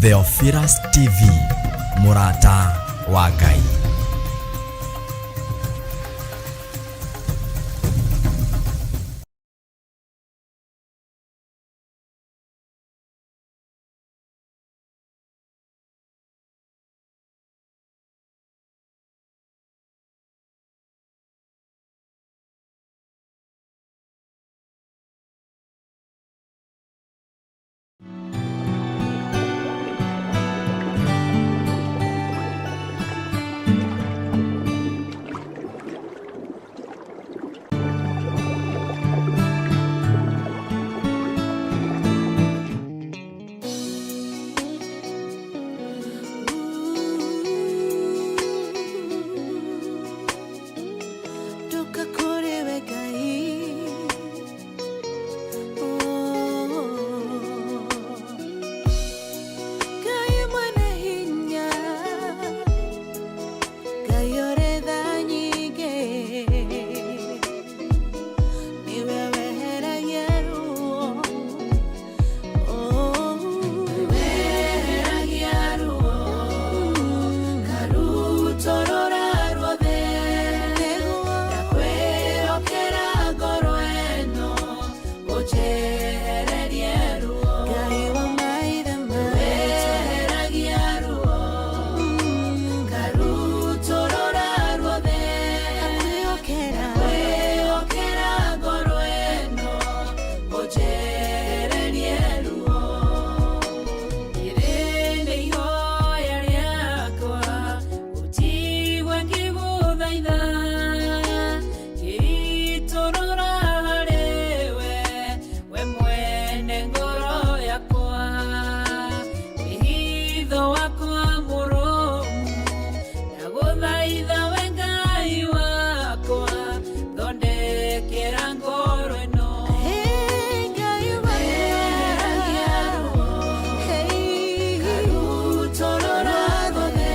Theophilus TV, mũrata wa Ngai. Ndoka kũrĩ we Ngai. Oh. Ngai mwene hinya, Ngai ũrĩ tha nyingĩ, nĩwe weheragia ruo. Oh. Weheragia ruo, ngarutũrũra ruothe, ndakwĩhokera ngoro ĩno, ũnjehererie ruo. Ngai wa maithe maitũ, weheragia ruo, ngarutũrũra ruothe, ndakwĩhokera ngoro ĩno, ũnjehererie ruo. Rĩrĩ nĩ ihoya rĩakwa, ũnjigue ngĩgũthaitha, ngĩitũrũra harĩ we, we mwene ngoro yakwa, wĩhitho wakwa mũrũmu, ndagũthaitha we Ngai wakwa, thondekera ngoro ĩno. Weheragia ruo, ngarutũrũra ruothe,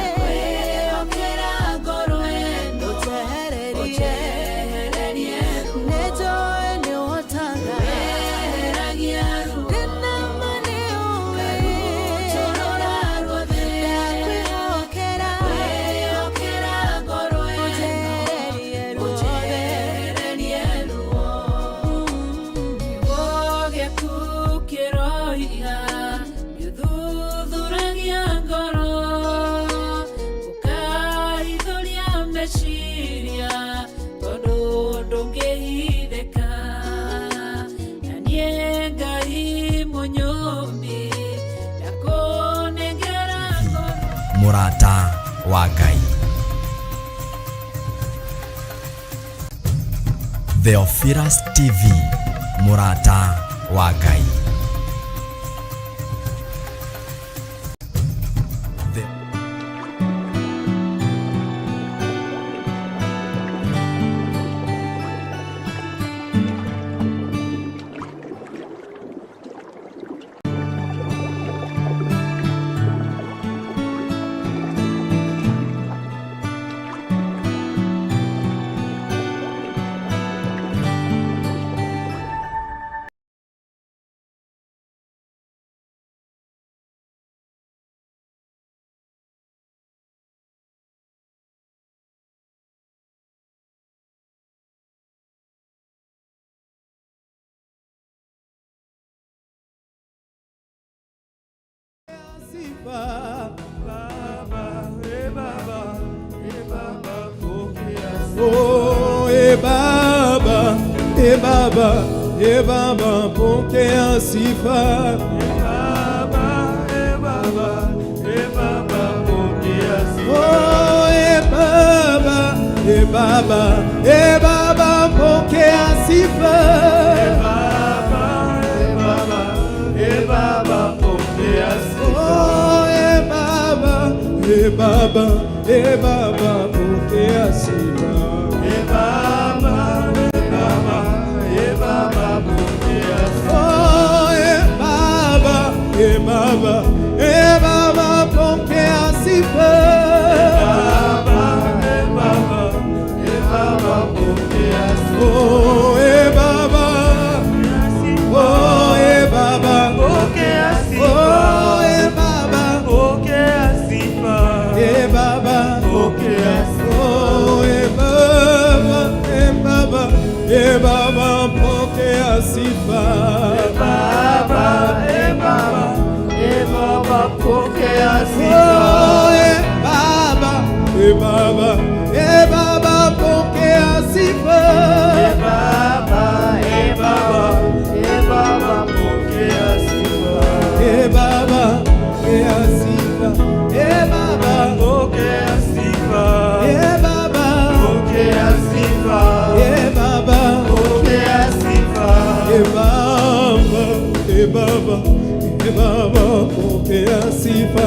ndakwĩhokera ngoro ĩno, ũnjehererie ruo. Weheragia ruo, ngarutũrũra ruothe, ndakwĩhokera ngoro ĩno, ũnjehererie ruo. Kiugo gĩaku kĩroiga nĩũthuthuragia ngoro, ũkahithũria meciria, tondũ ndũngĩhithĩka. Na niĩ Ngai mũnyũmbi, ndakũnengera ngoro. Mũrata wa Ngai. Theophilus TV, mũrata wa Ngai. The Sifa Baba, e Baba, e Baba, pokea. Oh, e Baba, e Baba, e Baba, pokea sifa. E Baba, e Baba, e Baba, pokea sifa. Oh, e Baba, e Baba, e Baba, pokea sifa. E Baba, e Baba, e Baba, pokea sifa. Oh, e Baba, e Baba, e Baba, pokea sifa. E Baba, e Baba, e Baba, pokea sifa. Oh, e Baba, e Baba, e Baba, pokea sifa. E Baba, e Baba, e Baba, pokea sifa. Oh, e Baba, oh, e Baba, Pokea sifa. pokea sifa. E Baba, Pokea sifa. e Baba, Pokea sifa. e Baba, Pokea sifa. e Baba, e Baba, e Baba, pokea sifa.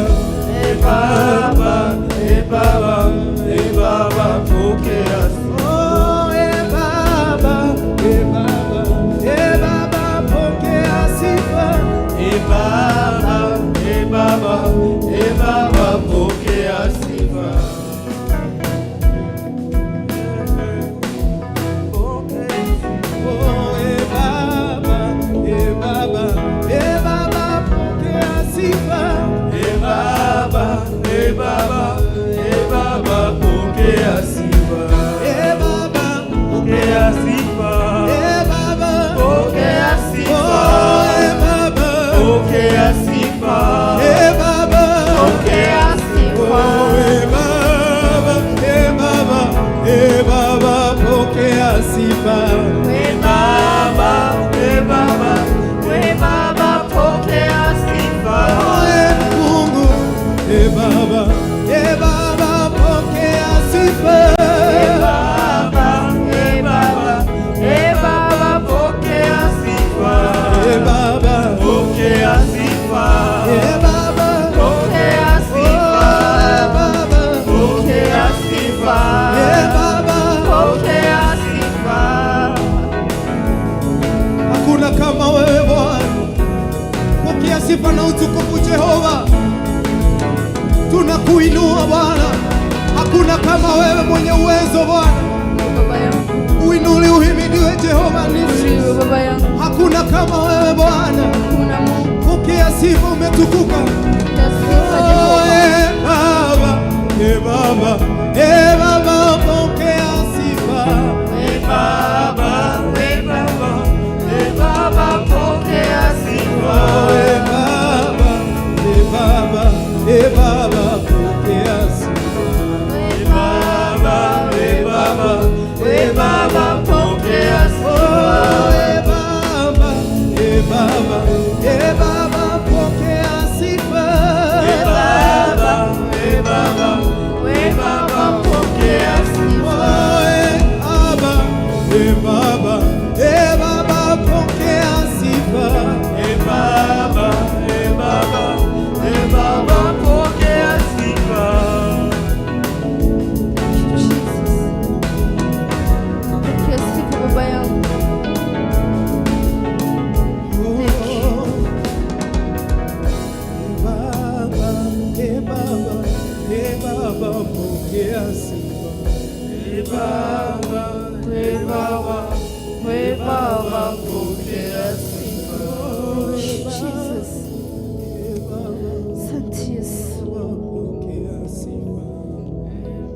E Baba, e Baba, e Baba, pokea sifa. Oh, e Baba, e Baba, e Baba, pokea sifa. E Baba, e Baba, e Baba, pokea sifa. Oh, e Baba, e Baba, e Baba, pokea sifa. E Baba, e Baba, e Baba, pokea sifa. E Baba, Pokea sifa. e Baba, Pokea sifa. oh, e Baba, Pokea sifa. e Baba, Pokea sifa. oh, e Baba, e Baba, e Baba, pokea sifa. E Baba, e Baba, e Baba, pokea sifa. Oh, e Mungu, e Baba, e Baba, pokea sifa. E Baba, e Baba, e Baba, pokea sifa. E Baba, Pokea sifa. e Baba, Pokea sifa. oh, e Baba, Pokea sifa. e Baba. Pokea sifa. Hakuna kama wewe Bwana. Pokea sifa na utukufu Jehova. Tunakuinua Bwana. Hakuna kama wewe mwenye uwezo Bwana. Baba yangu, Uinuli uhimidiwe Jehova nisi. uinuliwe Baba yangu, Hakuna kama wewe Bwana. kuna Mungu Pokea sifa, umetukuka. na sifa Oh, Jehova. e Baba, e Baba, e Baba, pokea sifa. E Baba, e Baba, e Baba, pokea sifa. Oh, e Baba, e Baba, e Baba, pokea sifa. E Baba, e Baba, e Baba, pokea sifa. Oh, e Baba, e Baba, e Baba, pokea sifa. E Baba, e Baba, e Baba, pokea sifa. Oh, e Baba, e Baba, e Baba, pokea sifa. E Baba, e Baba, e Baba, pokea sifa. Thank you, Jesus. Pokea sifa Baba yangu. Oh, e Baba, e Baba, e Baba, pokea sifa. E Baba, e Baba, e Baba, pokea sifa. Jesus. E Baba, Asante Yesu. pokea sifa.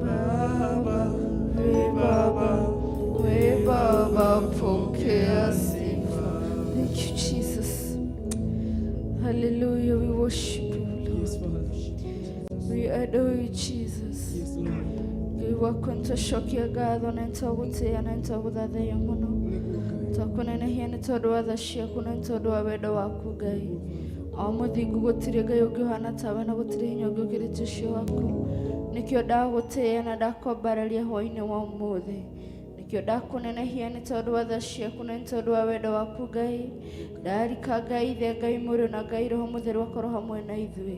Baba, we Baba, we Baba, pokea sifa. Thank you, Jesus. Hallelujah. We worship you, Lord. Yes, Father. We adore you, Jesus. Yes, Lord. Ngai wakwa nĩtwacokia ngatho na nĩtwagũtĩĩa na nĩtwagũthathaiya mũno twakũnenehia nĩ tondũ wa tha ciaku na nĩ tondũ wa wendo waku Ngai o mũthingu gũtirĩ Ngai ũngĩ ũhana tawe na gũtirĩ hinya ũngĩ ũkĩrĩte ũcio waku nĩkĩo ndagũtĩĩa na ndakwambararia hwaĩ-inĩ wa ũmũthĩ nĩkĩo ndakũnenehia nĩ tondũ wa tha ciaku na nĩ tondũ wa wendo waku Ngai ndarika Ngai ithe Ngai mũriũ na Ngai roho mũtheru akorwo hamwe na ithuĩ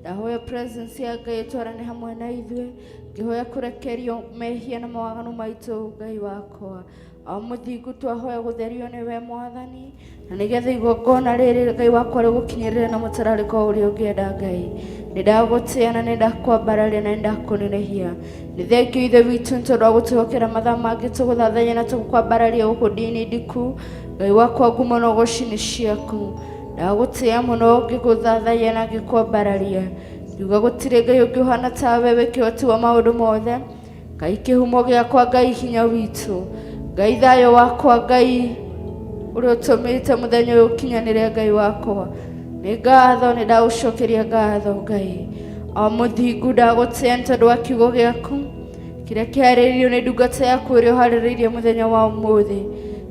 ndahoya presence ya Ngai ĩtwarane hamwe na ithuĩ ngĩhoya kũrekerio mehia na mawaganu maitũ Ngai wakwa o mũthingu twahoya gũtherio nĩwe mwathani na nĩgetha igongona rĩrĩ Ngai wakwa rĩgũkinyĩrĩre na mũtararĩko ũrĩa ũngĩenda Ngai nĩ ndagũtĩĩa na nĩ ndakwambararia na nĩ ndakũnenehia nĩ thengio ithe witũ nĩ tondũ wa gũtũhokera mathaa mangĩ tũgũthathaiya na tũgũkwambararia gũkũ ndini ndiku Ngai wakwa ngumo na ũgoci nĩ ciaku ndagũtĩĩa mũno ngĩgũthathaiya na ngĩkwambararia ngiuga gũtirĩ Ngai ũngĩ ũhana tawe wĩ kĩhoti wa maũndũ mothe Ngai kĩhumo gĩakwa Ngai hinya witũ Ngai thayũ wakwa Ngai ũrĩa ũtũmĩte mũthenya ũyũ ũkinyanĩre Ngai wakwa nĩ ngatho nĩ ndagũcokeria ngatho Ngai o mũthingu ndagũtĩĩa nĩ tondũ wa kiugo gĩaku kĩrĩa kĩharĩrĩirio nĩ ndungata yaku ĩrĩa ũharĩrĩirie mũthenya wa ũmũthĩ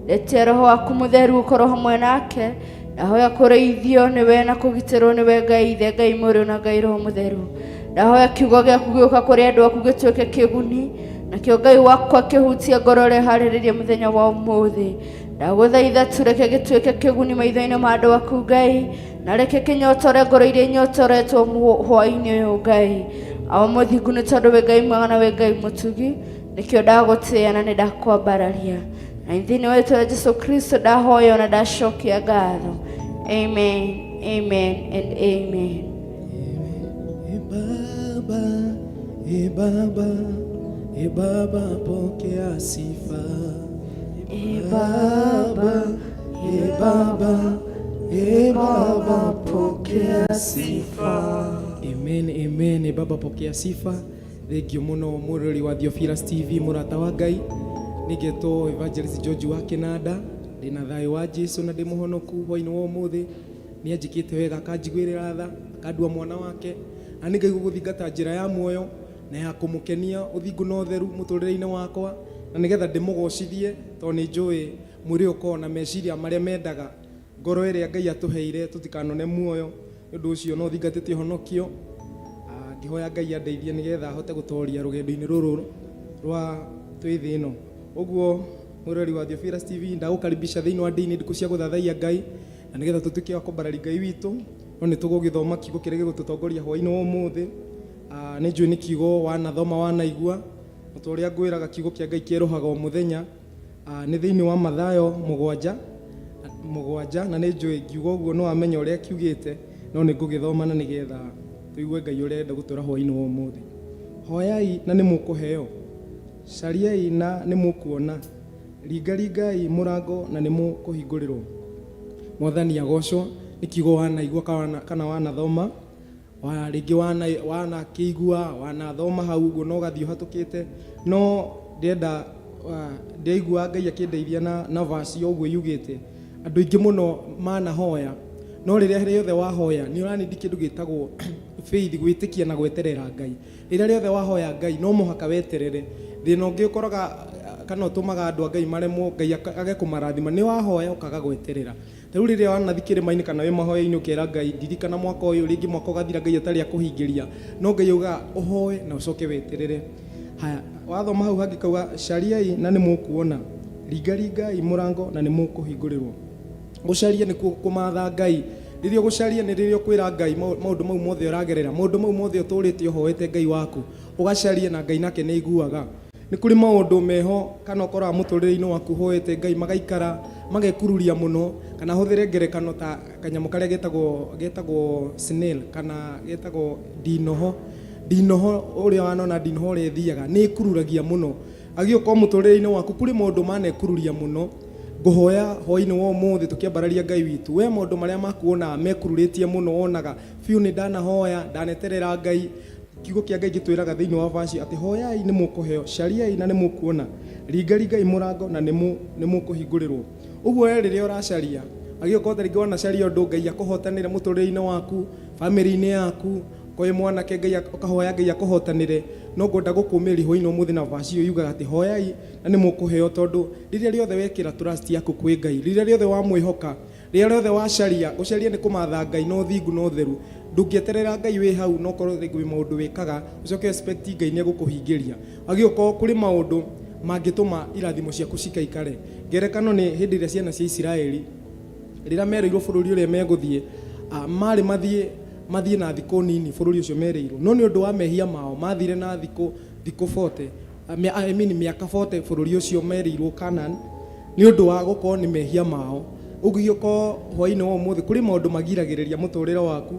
ndetia roho waku mũtheru ũkorwo hamwe nake Ndahoya kũrĩithio nĩwe na kũgitĩrwo nĩwe Ngai Ithe, Ngai Mũriũ na Ngai Roho Mũtheru. Ndahoya kiugo gĩaku gĩũka kũrĩ andũ aku gĩtuĩke kĩguni, nakĩo Ngai wakwa kĩhutie ngoro ũrĩa ĩharĩrĩrie mũthenya wa ũmũthĩ. Ndagũthaitha tu reke gĩtuĩke kĩguni maitho-inĩ ma andũ aku Ngai, na reke kĩnyotore ngoro iria inyotoretwo hwaĩ-inĩ ũyũ Ngai. Awa mũthingu nĩ tondũ wĩ Ngai mwega na wĩ Ngai mũtugi, nĩkĩo ndagũtĩĩa na nĩ ndakwambararia. Na thĩinĩ wa rĩĩtwa rĩa Jesu Kristo ndahoya na ndacokia ngatho. Amen, amen and amen. E Baba, e Baba, e Baba, pokea sifa. E Baba, e Baba, e Baba, pokea sifa. Amen, amen. E Baba, pokea sifa. Thengio muno mwiroreri wa Theophilus TV murata wa Ngai. Nĩngetwo Evangelist George wa Kĩnanda, ndĩna thayũ wa Jesu na ndĩ mũhonoku hwainĩ wa ũmũthĩ. Nĩ anjĩkĩte wega akanjiguĩrĩra tha, akandua mwana wake, na nĩ ngaigua gũthingata njĩra ya muoyo na ya kũmũkenia ũthingu na ũtheru mũtũrĩre-inĩ wakwa, na nĩgetha ndĩmũgocithie tondũ nĩ njũĩ mwĩrĩ ũkoragwo na meciria marĩa mendaga, ngoro ĩrĩa Ngai atũheire tũtikanone muoyo, nĩ ũndũ ũcio no thingatĩte ũhonokio, ngĩhoya Ngai andeithie nĩgetha hote gũtoria rũgendo-inĩ rũrũ rwa twĩ thĩ ĩno. Ũguo mwĩroreri wa Theophilus TV ndagũkaribisha thĩinĩ wa ndini ndukũ cia gũthathaiya Ngai na nĩgetha tũtuĩke a kwambarari Ngai witũ, no nĩ tũgũgĩthoma kiugo kĩrĩa gĩgũtũtongoria hwaĩ-inĩ wa ũmũthĩ. Nĩ njũĩ nĩ kiugo wanathoma wanaigua, no ta ũrĩa ngwĩraga kiugo kĩa Ngai kĩerũhaga o mũthenya. Nĩ thĩinĩ wa Mathayo mũgwanja mũgwanja, na nĩ njũĩ ngiuga ũguo nĩ wamenya ũrĩa kiugĩte, no nĩ ngũgĩthoma na nĩgetha tũigue Ngai ũrĩa arenda gũtwĩra hwaĩ-inĩ wa ũmũthĩ. Hoyai na nĩ mũkũheo, cariai na nĩ mũkuona, ringaringai mũrango na nĩ mũkũhingũrĩrwo. Mwathani agocwo nĩ kiugo wanaigua kana wanathoma, wa rĩngĩ wana wanakĩigua wanathoma hau ũguo no ũgathiĩ ũhatũkĩte, no ndĩrenda ndĩraigua Ngai akĩndeithia na na verse o ũguo yugĩte, andũ aingĩ mũno manahoya, no rĩrĩa rĩothe wahoya nĩ ũranindi kĩndũ gĩtagwo faith, gwĩtĩkia na gweterera Ngai. Rĩrĩa rĩothe wahoya Ngai no mũhaka weterere. Thĩna ũngĩ ũkoraga kana ũtũmaga andũ a Ngai maremwo Ngai age kũmarathima nĩ wahoya ũkaga gweterera. Ta rĩu rĩrĩa wanathiĩ kĩrĩma-inĩ kana wĩ mahoya-inĩ ũkera Ngai ndirikana mwaka ũyũ, rĩngĩ mwaka ũgathira Ngai atarĩ akũhingĩria, no Ngai augaga ũhoe na ũcoke weterere. Haya, wathoma hau hangĩ kauga cariai na nĩ mũkuona, ringaringai mũrango na nĩ mũkũhingũrĩrwo. Gũcaria nĩkuo kũmatha Ngai. Rĩrĩa ũgũcaria nĩ rĩrĩa ũkwĩra Ngai maũndũ mau mothe ũragerera, maũndũ mau mothe ũtũrĩte ũhoete Ngai waku, ũgacaria na Ngai nake nĩ aiguaga. Nĩ kũrĩ maũndũ meho kana ũkoraga mũtũrĩre-inĩ waku ũhoete Ngai magaikara magekururia mũno, kana hũthĩre ngerekano ta kanyamũ karĩa getagwo getagwo snail kana getagwo ndinoho. Ndinoho ũrĩa wanona ndinoho ũrĩa ĩthiaga nĩ ĩkururagia mũno. Agĩũka o mũtũrĩre-inĩ waku kũrĩ maũndũ manekururia mũno. Ngũhoya hwaĩ-inĩ wa ũmũthĩ tũkĩambararia Ngai witũ, we maũndũ marĩa maku wonaga mekururĩtie mũno, wonaga biũ nĩ ndanahoya, ndaneterera Ngai. Kiugo kĩa Ngai gĩtwĩraga thĩinĩ wa verse atĩ hoyai nĩ mũkũheo, cariai na nĩ mũkuona, ringaringai mũrango na nĩ mũkũhingũrĩrwo. Ũguo we rĩrĩa ũracaria, agĩũka ta rĩngĩ wanacaria ũndũ Ngai akũhotanĩre mũtũrĩre-inĩ waku, bamĩrĩ-inĩ yaku, okorwo wĩ mwanake Ngai ũkahoya Ngai akũhotanĩre, no ngwenda gũkũmĩrĩria hwaĩ-inĩ wa ũmũthĩ na verse ĩyo yugaga atĩ hoyai na nĩ mũkũheo, tondũ rĩrĩa rĩothe wekĩra trust yaku kwĩ Ngai, rĩrĩa rĩothe wamwĩhoka, Rĩrĩa rĩothe wacaria, gũcaria nĩ kũmatha Ngai na ũthingu na ũtheru. Ndũngĩeterera Ngai wĩ hau na ũkorwo rĩngĩ wĩ maũndũ wĩkaga, ũcoke expect Ngai nĩ egũkũhingĩria. Agĩũka kũrĩ maũndũ mangĩtũma irathimo ciaku cikaikare. Ngerekano nĩ hĩndĩ ĩrĩa ciana cia Isiraeli, rĩrĩa merĩirwo bũrũri ũrĩa megũthiĩ, marĩ mathiĩ mathiĩ na thikũ nini bũrũri ũcio merĩirwo. No nĩ ũndũ wa mehia mao, mathire na thikũ thikũ 40, I mean mĩaka 40 bũrũri ũcio merĩirwo Canaan, nĩ ũndũ wa gũkorwo nĩ mehia mao. Ũngĩgĩkorwo hwaĩ-inĩ wa ũmũthĩ kũrĩ maũndũ magiragĩrĩria mũtũrĩre waku,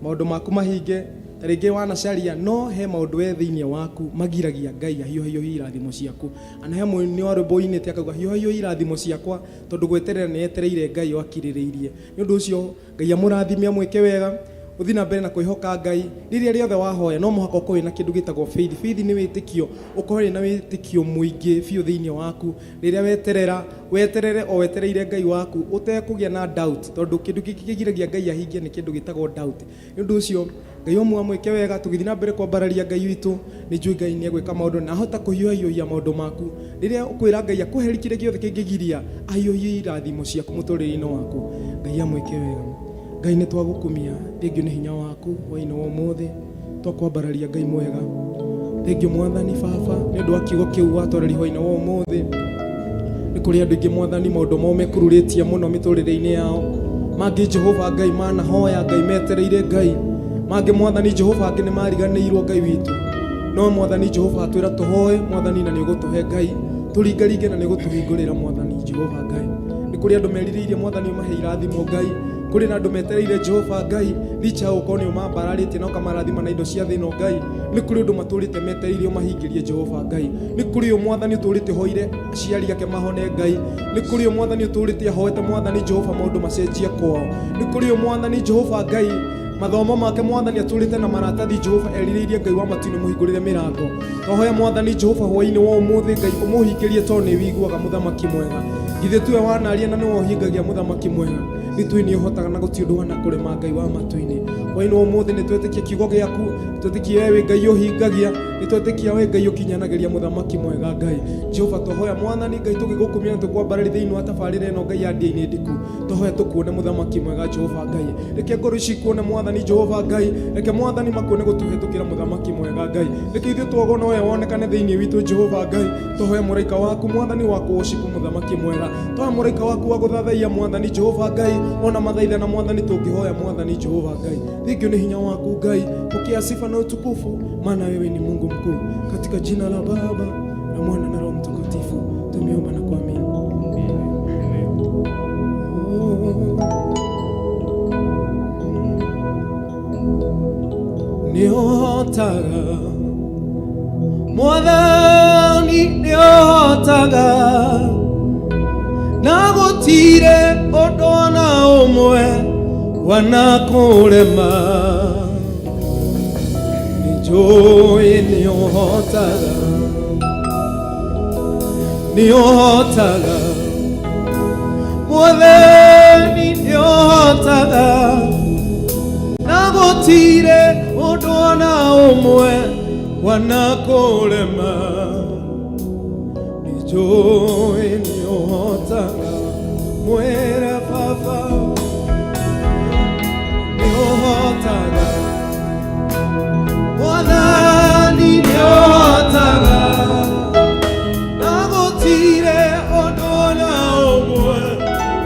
maũndũ maku mahinge, ta rĩngĩ wanacaria, no he maũndũ we thĩinĩ waku magiragia Ngai ahiũhahiũhie irathimo ciaku. Ana he mũini wa rwĩmbo ũinĩte akauga hiũhahiũhia irathimo ciakwa tondũ gweterera nĩ etereire Ngai o akirĩrĩirie. Nĩ ũndũ ũcio Ngai amũrathime amwĩke wega. Ũthiĩ na mbere na kwĩhoka Ngai. Rĩrĩa rĩothe wahoya no mũhaka ũkorwo wĩna kĩndũ gĩtagwo faith. Faith nĩ wĩtĩkio, ũkorwo wĩna wĩtĩkio mũingĩ biũ thĩinĩ waku. Rĩrĩa weterera, weterere o wetereire Ngai waku ũtekũgĩa na doubt, tondũ kĩndũ kĩngĩ kĩgiragia Ngai ahingie nĩ kĩndũ gĩtagwo doubt. Nĩ ũndũ ũcio Ngai ũmwe amwĩke wega, tũgĩthiĩ na mbere kwambararia Ngai witũ, nĩ njũĩ Ngai nĩ egwĩka maũndũ na ahota kũhiũhahiũhia maũndũ maku. Rĩrĩa ũkwĩra Ngai akweherie kĩrĩa gĩothe kĩngĩgiria ahiũhie irathimo ciaku mũtũrĩre-inĩ waku. Ngai amwĩke wega. Ngai nĩ twagũkumia, thengiũ nĩ hinya waku hwaĩ-inĩ wa ũmũthĩ, twakwambararia Ngai mwega. Thengiũ Mwathani Baba nĩ ũndũ wa kiugo kĩu watwarĩria hwaĩ-inĩ wa ũmũthĩ. Nĩ kũrĩ andũ aingĩ Mwathani maũndũ mao mekururĩtie mũno mĩtũrĩre-inĩ yao. Mangĩ Jehova Ngai manahoya Ngai metereire Ngai. Mangĩ Mwathani Jehova angĩ nĩ mariganĩirwo Ngai witũ. No Mwathani Jehova atwĩra tũhoe Mwathani na nĩ ũgũtũhe Ngai. Tũringaringe na nĩ ũgũtũhingũrĩra Mwathani Jehova Ngai. Nĩ kũrĩ andũ merirĩirie Mwathani ũmahe irathimo Ngai. Kũrĩ na andũ metereire Jehova Ngai licha ya gũkorwo nĩ ũmambararĩtie na ũkamarathima na indo cia thĩ ĩno Ngai. Nĩ kũrĩ ũndũ matũrĩte metereire ũmahingĩrie Jehova Ngai. Nĩ kũrĩ ũyũ Mwathani ũtũrĩte ũhoire aciari ake mahone Ngai. Nĩ kũrĩ ũyũ Mwathani ũtũrĩte ahoete Mwathani Jehova maũndũ macenjie kwao. Nĩ kũrĩ ũyũ Mwathani Jehova Ngai mathomo make Mwathani atũrĩte na maratathi Jehova erirĩirie Ngai wa matu-inĩ mũhingũrĩre mĩrango. Twahoya Mwathani Jehova hwaĩ-inĩ wa ũmũthĩ Ngai ũmũhingĩrie tondũ nĩ wiguaga mũthamaki mwega. Githĩ tiwe wanaria na nĩwe ũhingagia mũthamaki mwega. Nĩ tũĩ nĩ ũhotaga na gũtirĩ ũndũ wanakũrema Ngai wa matu-inĩ. Hwaĩ-inĩ wa ũmũthĩ nĩ twetĩkia kiugo gĩaku, nĩ twetĩkia we wĩ Ngai ũhingagia, nĩ twetĩkia we Ngai ũkinyanagĩria mũthamaki mwega Ngai. Jehova twahoya Mwathani Ngai tũgĩgũkumia na tũkwambarari thĩinĩ wa tabarĩra ĩno Ngai ya ndĩa-inĩ ndiku. Twahoya tũkuone mũthamaki mwega Jehova Ngai. Reke ngoro ici ikuone Mwathani Jehova Ngai. Reke Mwathani makuone gũtũhetũkĩra mũthamaki mwega Ngai. Reke ithuĩ twagwo nowe wonekane thĩinĩ witũ Jehova Ngai. Twahoya mũraika waku Mwathani wa kũworship mũthamaki mwega. Twahoya mũraika waku wa gũthathaiya Mwathani Jehova Ngai. Ona mathaithana Mwathani tũngĩhoya Mwathani Jehova Ngai. Thengiũ nĩ hinya waku Ngai. Pokea sifa na utukufu, maana wewe ni Mungu mkuu. Katika jina la Baba na Mwana na Roho Mtakatifu tumeomba na kuamini. Nĩũhotaga Mwathani nĩũhotaga na gũtirĩ ũndũ ona ũmwe wanakũrema. Nĩnjũĩ nĩũhotaga, nĩũhotaga Mwathani nĩũhotaga na gũtirĩ ũndũ ona ũmwe wanakũrema. Nĩnjũĩ nĩũhotaga mwĩre Baba nĩũhotaga Mwathani nĩũhotaga na gũtirĩ ũndũ ona ũmwe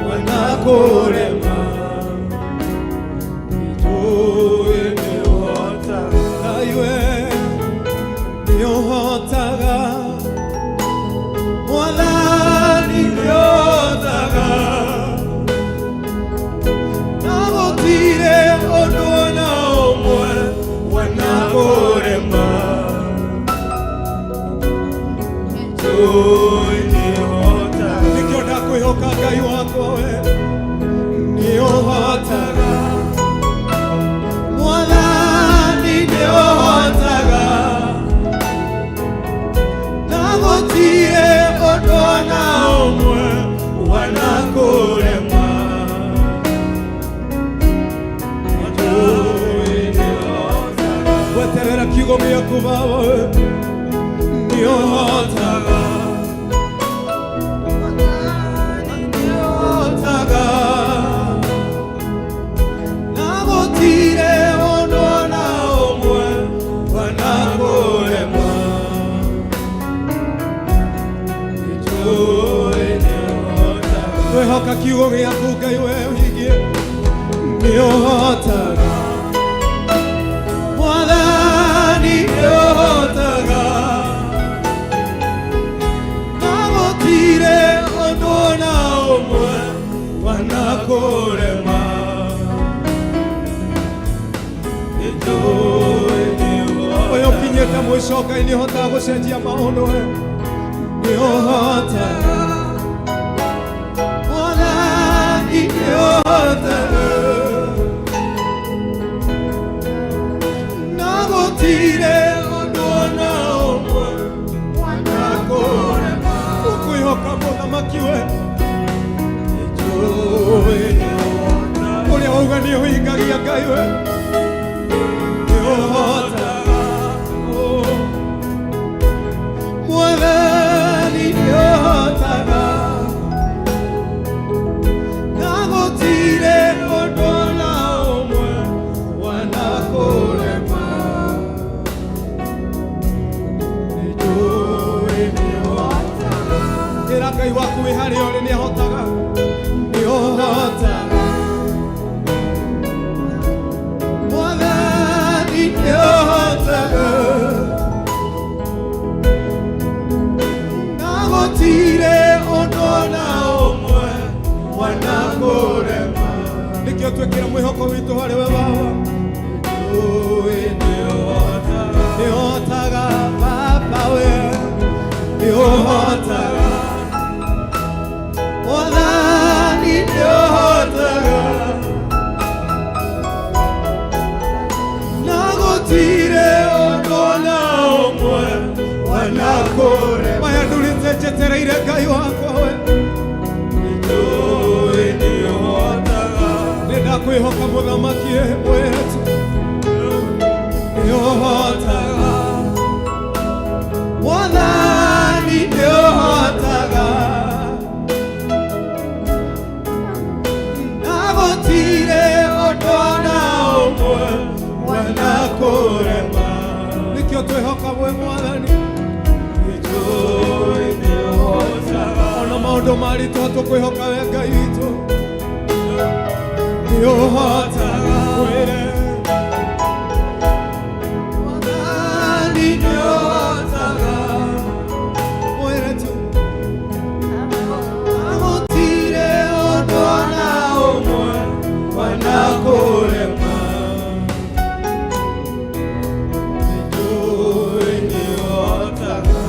wanakũrema. Nĩnjũĩ nĩũhotaga Ngai we nĩũhotaga Mwathani nĩũhotaga na gũtirĩ ũndũ ona ũmwe wanakũrema. Nĩnjũĩ nĩũhotaga. Nĩkĩo ndakwĩhoka Ngai wakwa we nĩũhotaga Mwathani nĩũhotaga na gũtirĩ ũndũ ona ũmwe wanakũrema. Nĩnjũĩ nĩũhotaga. Weterera kiugo gĩaku Baba we nĩũhotaga nĩũhotaga na gũtirĩ ũndũ ona ũmwe wanakũrema. Nĩnjũĩ nĩũhotaga. Twehoka kiugo gĩaku Ngai we ũhingie nĩũhotaga Mwathani nĩũhotaga na gũtirĩ ũndũ ona ũmwe wanakũrema. Nĩnjũĩ nĩũhotaga. Ũyũ ũkinyĩte mũico Ngai nĩũhotaga gũcenjia maũndũ we nĩũhotaga Mwathani nĩũhotaga Gũtirĩ ũndũ ona ũmwe wanakũrema. Tũkwĩhoka mũthamaki we. Nĩnjũĩ nĩũhotaga. Ũrĩa wauga nĩũhingagia Ngai we. Nĩũhotaga. Oh. Mwathani nĩũhotaga. Na gũtirĩ ũndũ ona ũmwe wanakũrema. Nĩnjũĩ nĩũhotaga. Ĩra Ngai waku wĩ harĩa ũrĩ nĩahotaga. Nĩũhotaga. Mwathani nĩũhotaga. Na gũtirĩ ũndũ ona ũmwe wanakũrema. Nĩkĩo twĩkĩra mwĩhoko witũ harĩ we Baba. Nĩũĩ nĩũhotaga. Nĩũhotaga Baba we. Nĩũhotaga. Mwathani nĩũhotaga. Na gũtirĩ ũndũ ona ũmwe wanakũrema. Maya ndurĩte njetereire Ngai wakwa we. Nĩnjũĩ nĩũhotaga. Nĩndakwĩhoka mũthamaki wetu. Nĩũhotaga. Mwathani nĩũhotaga. Na gũtirĩ ũndũ ona ũmwe wanakũrema. Nĩkĩo twĩhoka we Mwathani. Nĩnjũĩ nĩũhotaga. Ona maũndũ maritũ tũkwĩhoka we Ngai witũ. Nĩũhotaga. Mwĩre. Mwathani nĩũhotaga. Mwĩre tu. Na gũtirĩ ũndũ ona ũmwe wanakũrema. Nĩnjũĩ nĩũhotaga.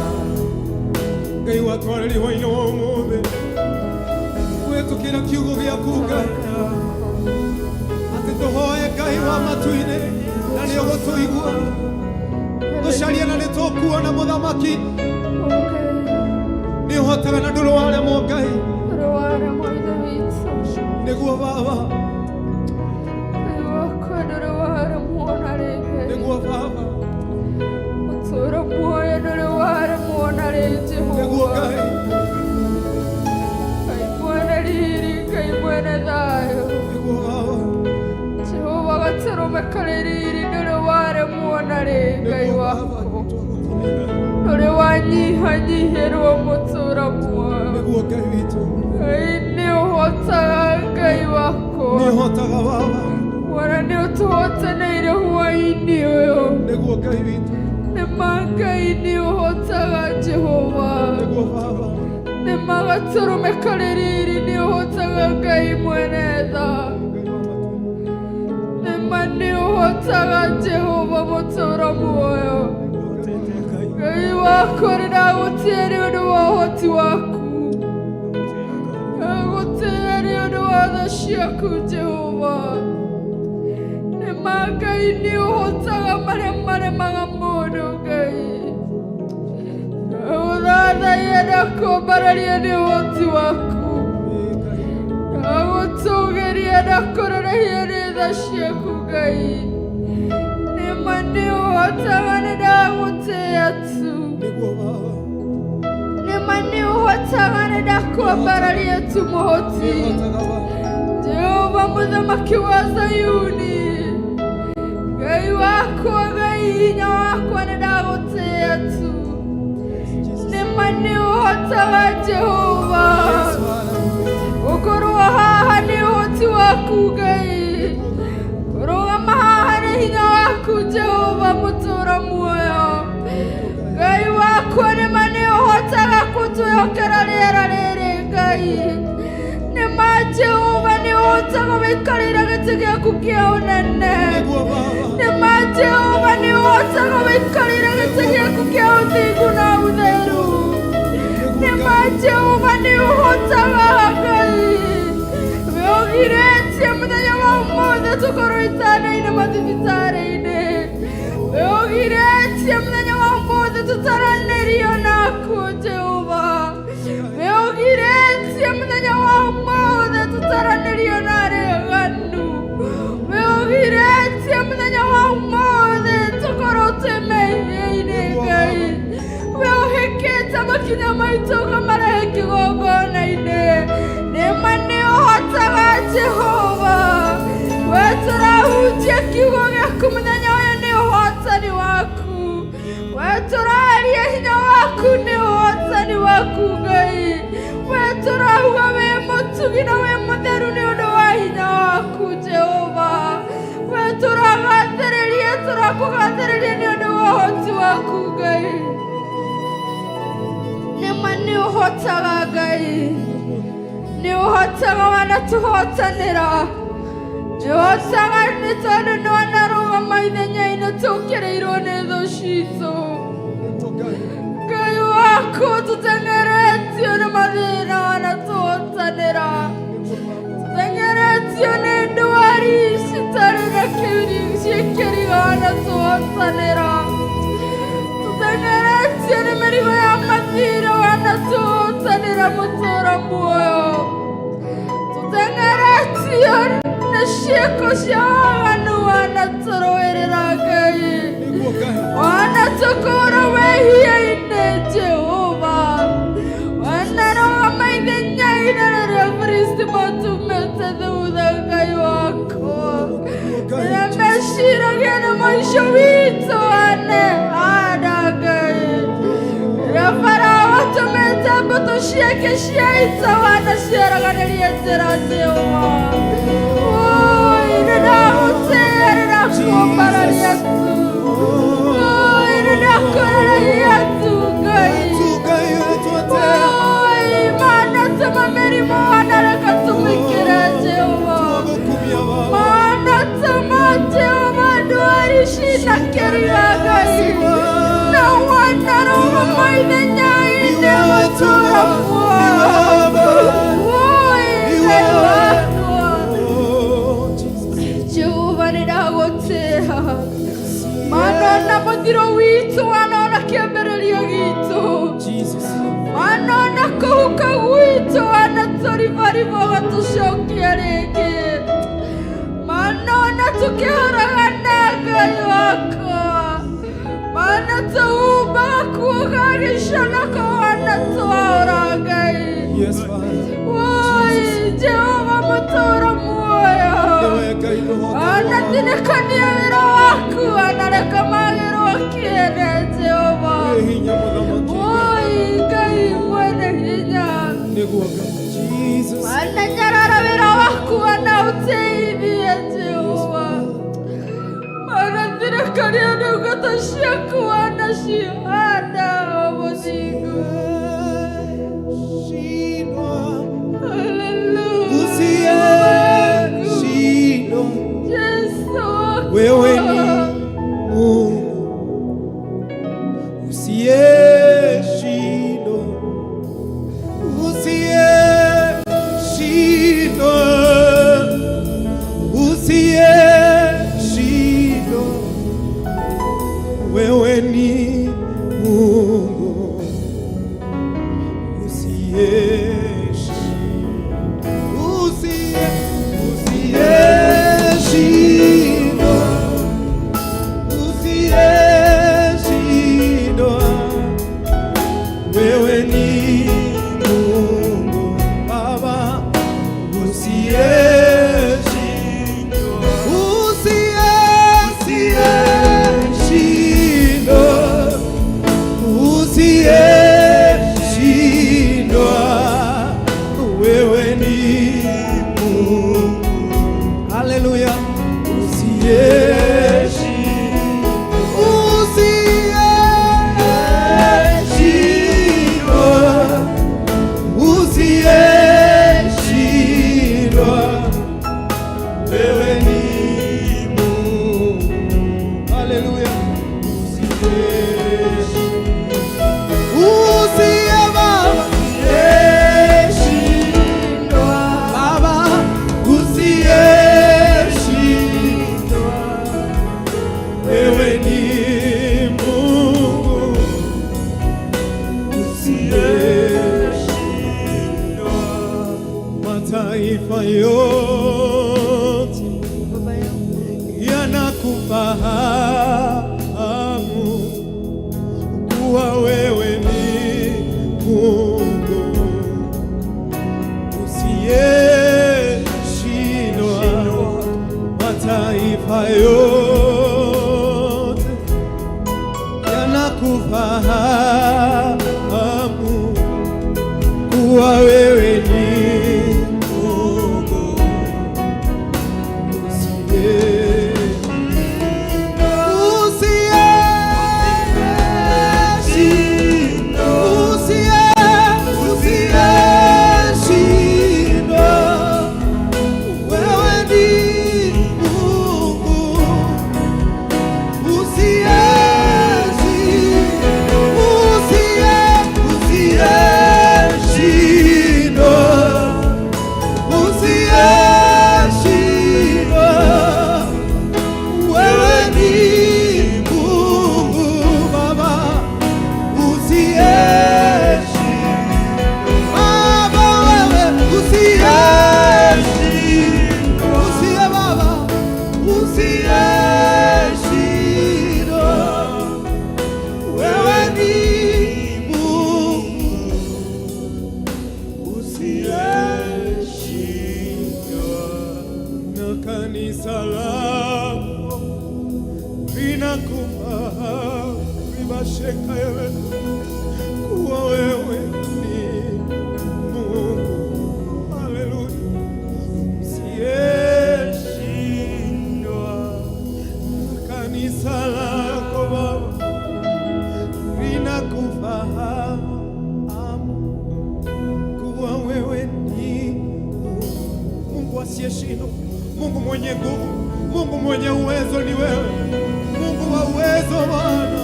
Ngai watwarĩria hwainĩ wa ũmũthĩ gwĩtũkĩra kiugo gĩaku Ngai atĩ tũhoe Ngai wa matu-inĩ na nĩ ũgũtũigua tũcarie na nĩ tũkuona mũthamaki nĩ ũhotaga na ndũrĩ waremwo Ngai. Ndũrĩ Ithe witũ. Nĩguo Baba. Ngai wakwa ndũrĩ waremwo na rĩngĩ. Nĩguo Baba. Ũtũũro muoyo ndũrĩ waremwo na rĩ Nĩguo. Jehova. Ngai. Ngai mwene riri, Ngai mwene thayũ. Nĩguo Baba. Jehova gatũrũme karĩ riri ndũrĩ waremwo na rĩ Ngai Nĩguo Baba. wakwa. Ndũrĩ wanyihanyihĩrwo mũtũũro muoyo. Nĩguo Ngai witũ. Ngai nĩ ũhotaga Ngai wakwa. Nĩ ũhotaga Baba. Wona nĩ ũtũhotanĩire hwaĩ-inĩ ũyũ. Nĩguo Ngai witũ. Nĩ ma Ngai nĩ ũhotaga Jehova. Nĩguo Baba. Nĩ ma gatũrũme karĩ riri nĩ ũhotaga Ngai mwene tha. Ngai wa matu-inĩ. Nĩ ma nĩ ũhotaga Jehova mũtũũro muoyo. Ngai. Ngai wakwa nĩ ndagũtĩĩa nĩ ũndũ wa ũhoti waku. Ndagũtĩĩa nĩ ũndũ wa tha ciaku Jehova. Nĩ ma Ngai nĩ ũhotaga marĩa maremaga mũndũ Ngai. Ndagũthathaiya ndakũmbararia nĩ ũhoti waku. Ndagũtũgĩria ndakũrerehia nĩ tha ciaku Ngai. Nĩ ma nĩ ũhotaga nĩ ndagũtĩĩa tu. Nĩguo Baba. Nĩ ma nĩ ũhotaga nĩ ndakwambararia tu mũhoti. Nĩ ũhotaga Baba. Jehova mũthamaki wa Zayuni. Ngai wakwa, Ngai hinya wakwa nĩ ndagũtĩĩa tu. Nĩ ma nĩ ũhotaga Jehova. Gũkorwo haha nĩ ũhoti waku Ngai. Kũrũgama haha nĩ hinya waku Jehova mũtũũra muoyo. Ngai wakwa nĩ ma nĩ ũhotaga kũtwĩhokera rĩera rĩrĩ Ngai. Nĩ ma Jehova nĩ ũhotaga gũikarĩra gĩtĩ gĩaku kĩa ũnene. Nĩguo Baba. Nĩ ma Jehova nĩ ũhotaga gũikarĩra gĩtĩ gĩaku kĩa ũthingu na ũtheru. Nĩ ma Jehova nĩ ũhotaga Ngai. We ũgirĩtie mũthenya wa ũmũthĩ tũkorwo itanda-inĩ mathibitarĩ-inĩ. We ũgirĩtie mũthenya wa ũmũthĩ tũtaranĩrio naku Jehova. We ũgirĩtie mũthenya wa ũmũthĩ tũtaranĩrio na arĩa aganu. We ũgirĩtie mũthenya wa ũmũthĩ tũkorwo twĩ mehia-inĩ Ngai. We ũhĩkĩte makinya maitũ ũkamarehe kĩgongona-inĩ. Nĩma nĩ ũhotaga Jehova. We tũrahunjia kiugo gĩaku mũthenya ũyũ nĩ ũhotani waku. We tũraria hinya waku nĩ ũhotani waku Ngai. We tũrauga wĩ mũtugi na wĩ mũtheru nĩ ũndũ wa hinya waku Jehova. We tũragathĩrĩria tũrakũgathĩrĩria nĩ ũndũ wa ũhoti waku Ngai. Nĩma nĩ ũhotaga Ngai. Nĩ ũhotaga wanatũhotanĩra. Njĩhotaga nĩ tondũ nĩ wanarũgama ithenya-inĩ tũkĩrĩirwo nĩ thũ citũ. Ngai waku tũteng'eretio nĩ mathĩna wanatũhotanĩra. Tũteng'eretio nĩ ndwari citarĩ na ciĩkĩriga wanatũhotanĩra. Tũteng'eretio nĩ mĩrigo ya mathirĩ wanatũhotanĩra mũtũũra muoyo. Tũteng'eretio nĩ ciĩko cia waganu wanatũrũĩrĩra Ngai. Wanatũkũra wehia-inĩ Jehova. Wanarũgama ithenya-inĩ rĩrĩa Afilisti matumĩte thutha Ngai wakwa. Rĩrĩa meciragia nĩ mũico witũ wanehanda Ngai. Rĩrĩa Farao atũmĩte mbũtũ ciake cia ita wanaciaraganĩria njĩra Jehova. Oi, nĩndagũtĩĩa nĩndakũmbararia tu. Oi, nĩndakũrĩrĩria tu Ngai. Oi, mana tũma mĩrimũ wanareka tũmĩkĩre Jehova. Mana tũma Jehova ndwari cinakĩriga Ngai. Na wanarũgama ithenya-inĩ gũtũũra muoyo. Oi, Ngai wakwa. Jehova nĩndagũtĩĩa. Manona mũthiro witũ wanona kĩambĩrĩria gitũ. Manona kũhuka gwitũ wanatũribariba ũgatũcokia rĩngĩ. Manona tũkĩhũragana Ngai wakwa. Mana tũhumbaga kuoga gĩconoko wanatwaũra Ngai. Yes, Father. Woi, Jehova mũtũũra muoyo. Anatinĩkania wĩra waku anareka magĩrwo kĩene Jehova. Woi, Ngai mwene hinya. Jesus. Ananyarara wĩra waku anaũteithie Jehova. Anatinĩkania ndungata ciaku anacihanda o mũthingu. Hallelujah. Usiyeshindwa, Yesu wakwa. wewe ni Mungu usiyeshindwa, usiyeshindwa, usiyeshindwa, wewe ni Mungu usiyeshindwa, usiyeshindwa, usiyeshindwa, wewe ni Mungu Baba usiyeshindwa, usiyeshindwa, usiyeshindwa, wewe ni Mungu. Haleluya, usiyeshindwa, usiyeshindwa, usiyeshindwa, wewe ni Mungu. Haleluya, usiyeshindwa, usiye Baba, Baba, usiyeshindwa, wewe ni yanakufahamu kuwa wewe ni Mungu usiyeshindwa. Mataifa yote yanakufahamu kuwa wewe ni Mungu usiye usiyeshindwa. Wewe ni Mungu usiyeshindwa, usiyeshindwa. Wewe ni Mungu Baba usiyeshindwa. Baba wewe usiyeshindwa, usiye Baba usiyeshindwa. Wewe ni Mungu usiyeshindwa, na kanisa lako linakufahamu ribasheka yewe kuwa wewe ni Mungu. Haleluya, usiyeshindwa. Kanisa lako Baba linakufahamu kuwa wewe ni Mungu, Mungu asiyeshindwa, Mungu mwenye nguvu, Mungu mwenye uwezo ni wewe, Mungu wa uwezo Bwana,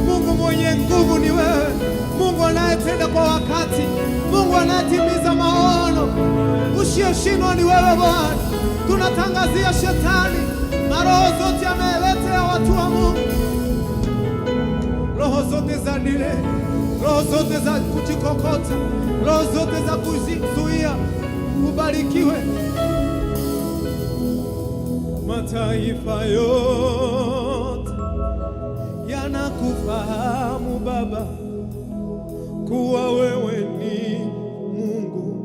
Mungu mwenye nguvu ni wewe, Mungu anayetenda kwa wakati, Mungu anayetimiza maono, usiyeshindwa ni wewe Bwana. Tunatangazia shetani na roho zote ameletea watu wa Mungu, roho zote za dile, roho zote za kujikokota, roho zote za kuzuia ubarikiwe. Mataifa yote yanakufahamu Baba, kuwa wewe ni Mungu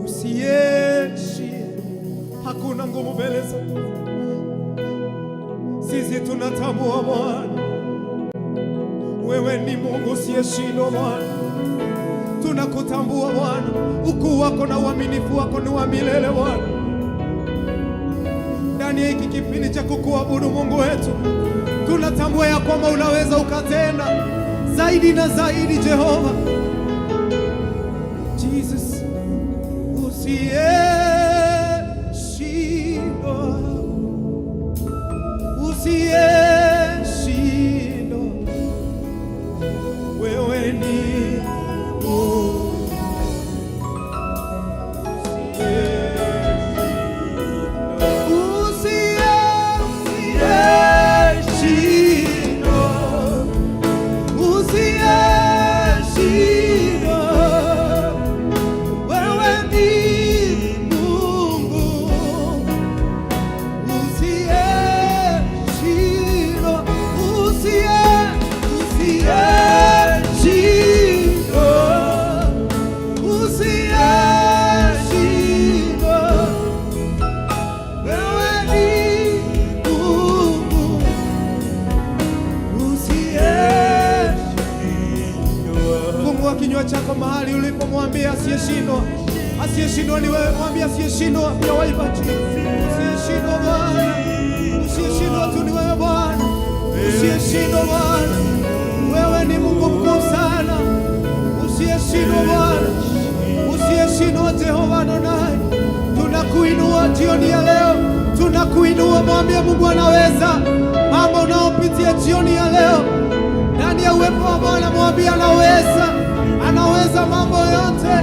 usiyeshindwa. Hakuna nguvu mbele zako. Sisi tunatambua Bwana, wewe ni Mungu usiyeshindwa Bwana. Tunakutambua Bwana, ukuu wako na uaminifu wako ni wa milele Bwana. Ndani ya hiki kipindi cha kukuabudu Mungu wetu, tunatambua ya kwamba unaweza ukatenda zaidi na zaidi, Jehova Jesus usiyeshindwa, usiyeshindwa, wewe ni Mungu usiyeshindwa, usiyeshindwa. Wewe ni Mungu usiyeshindwa, usiyeshindwa, usiyeshindwa. Wewe ni Mungu usiyeshindwa. Fungua kinywa chako mahali ulipomwambia asiyeshindwa. Asiyeshindwa ni wewe, mwambie asiyeshindwa. Pia waibaji. Usiyeshindwa Bwana, usiyeshindwa tu ni wewe Bwana, usiyeshindwa Bwana, wewe ni Mungu mkuu sana, usiyeshindwa Bwana, usiyeshindwa Jehova Adonai, tunakuinua jioni ya leo, tunakuinua. Mwambie Mungu anaweza mambo unaopitia jioni ya leo ndani ya uwepo wa Bwana, mwambie anaweza, anaweza mambo yote.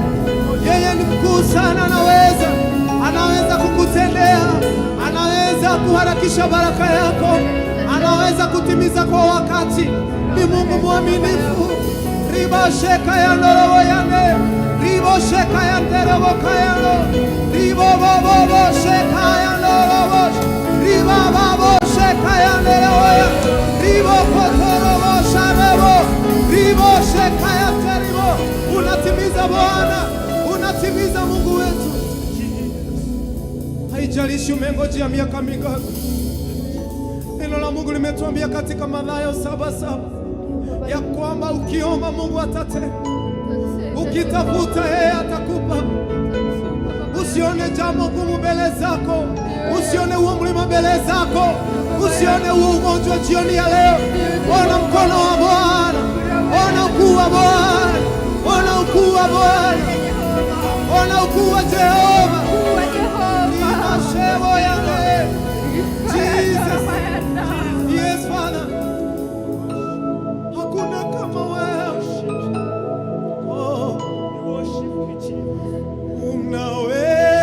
Yeye ni mkuu sana, anaweza, anaweza kukutendea, anaweza kuharakisha baraka yako, anaweza kutimiza kwa wakati. Ni Mungu mwaminifu. Ribo sheka ya ndorobo yande ribo sheka ya ndorobo kayano ribo bo bo bo sheka ya. Rorobos, Ribababose Kayanderoya, Ribo Kotorobo Sharebo, Ribo Shekayanteribo. Unatimiza Bwana, unatimiza Mungu wetu. Haijalishi umengojea miaka mingapi. Neno la Mungu limetuambia katika Mathayo 7:7 ya kwamba ukiomba Mungu atatenda, ukitafuta yeye atakupa. Usione jambo gumu mbele zako, usione huo mlima mbele zako, usione huo ugonjwa jioni ya leo. Ona mkono wa Bwana, ona ukuu wa Bwana, ona ukuu wa Bwana, ona ukuu wa Jehova. Inashevo yale. Jesus. Yes, Father. Hakuna kama wewe. Oh.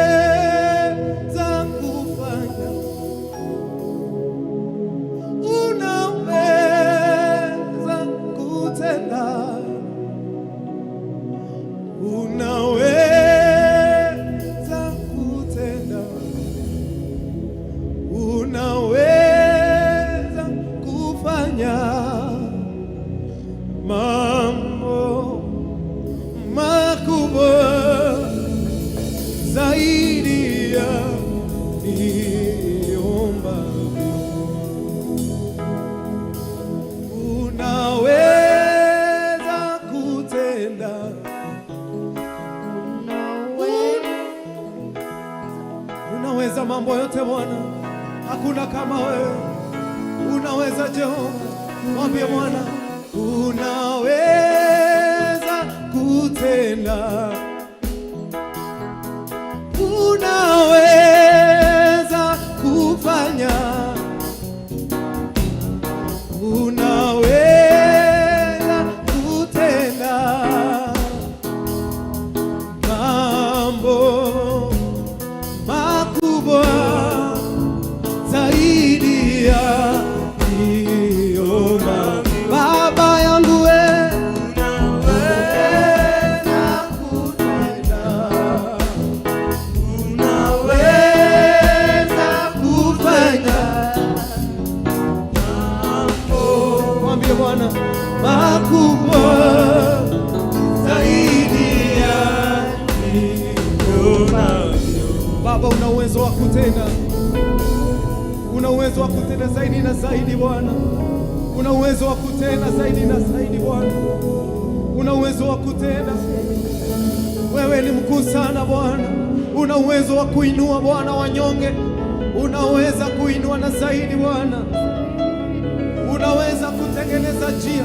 Unaweza kufanya, unaweza kutenda, unaweza kutenda, unaweza kufanya mambo makubwa zaidi ya niombavyo. Unaweza kutenda, unaweza mambo yote Bwana, hakuna kama wewe. Unaweza Jehova, mwambie Bwana, unaweza kutenda, unaweza kufanya, unaweza kutenda mambo makubwa zaidi ya niomba. Baba yangu we, unaweza kutenda, unaweza kufanya. Mwambie Bwana makubwa zaidi ya niombavyo. Baba, una uwezo wa kutenda, una uwezo wa kutenda zaidi na zaidi Bwana, una uwezo wa kutenda zaidi na zaidi Bwana, una uwezo wa kutenda. Wewe ni mkuu sana Bwana, una uwezo wa kuinua Bwana wanyonge, unaweza kuinua na zaidi Bwana, unaweza kutengeneza njia.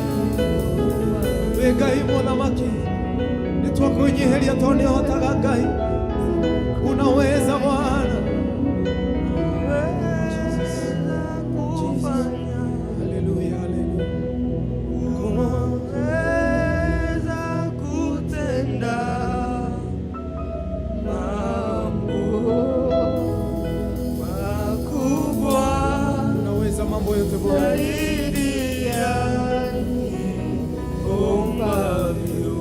We Ngai mũthamaki nĩtwakũnyiihĩria tondũ nĩũhotaga Ngai, unaweza Bwana. Jesus. Jesus. Hallelujah, hallelujah. Come on. Unaweza kutenda mambo makubwa Unaweza mambo yote Bwana. zaidi ya niombavyo.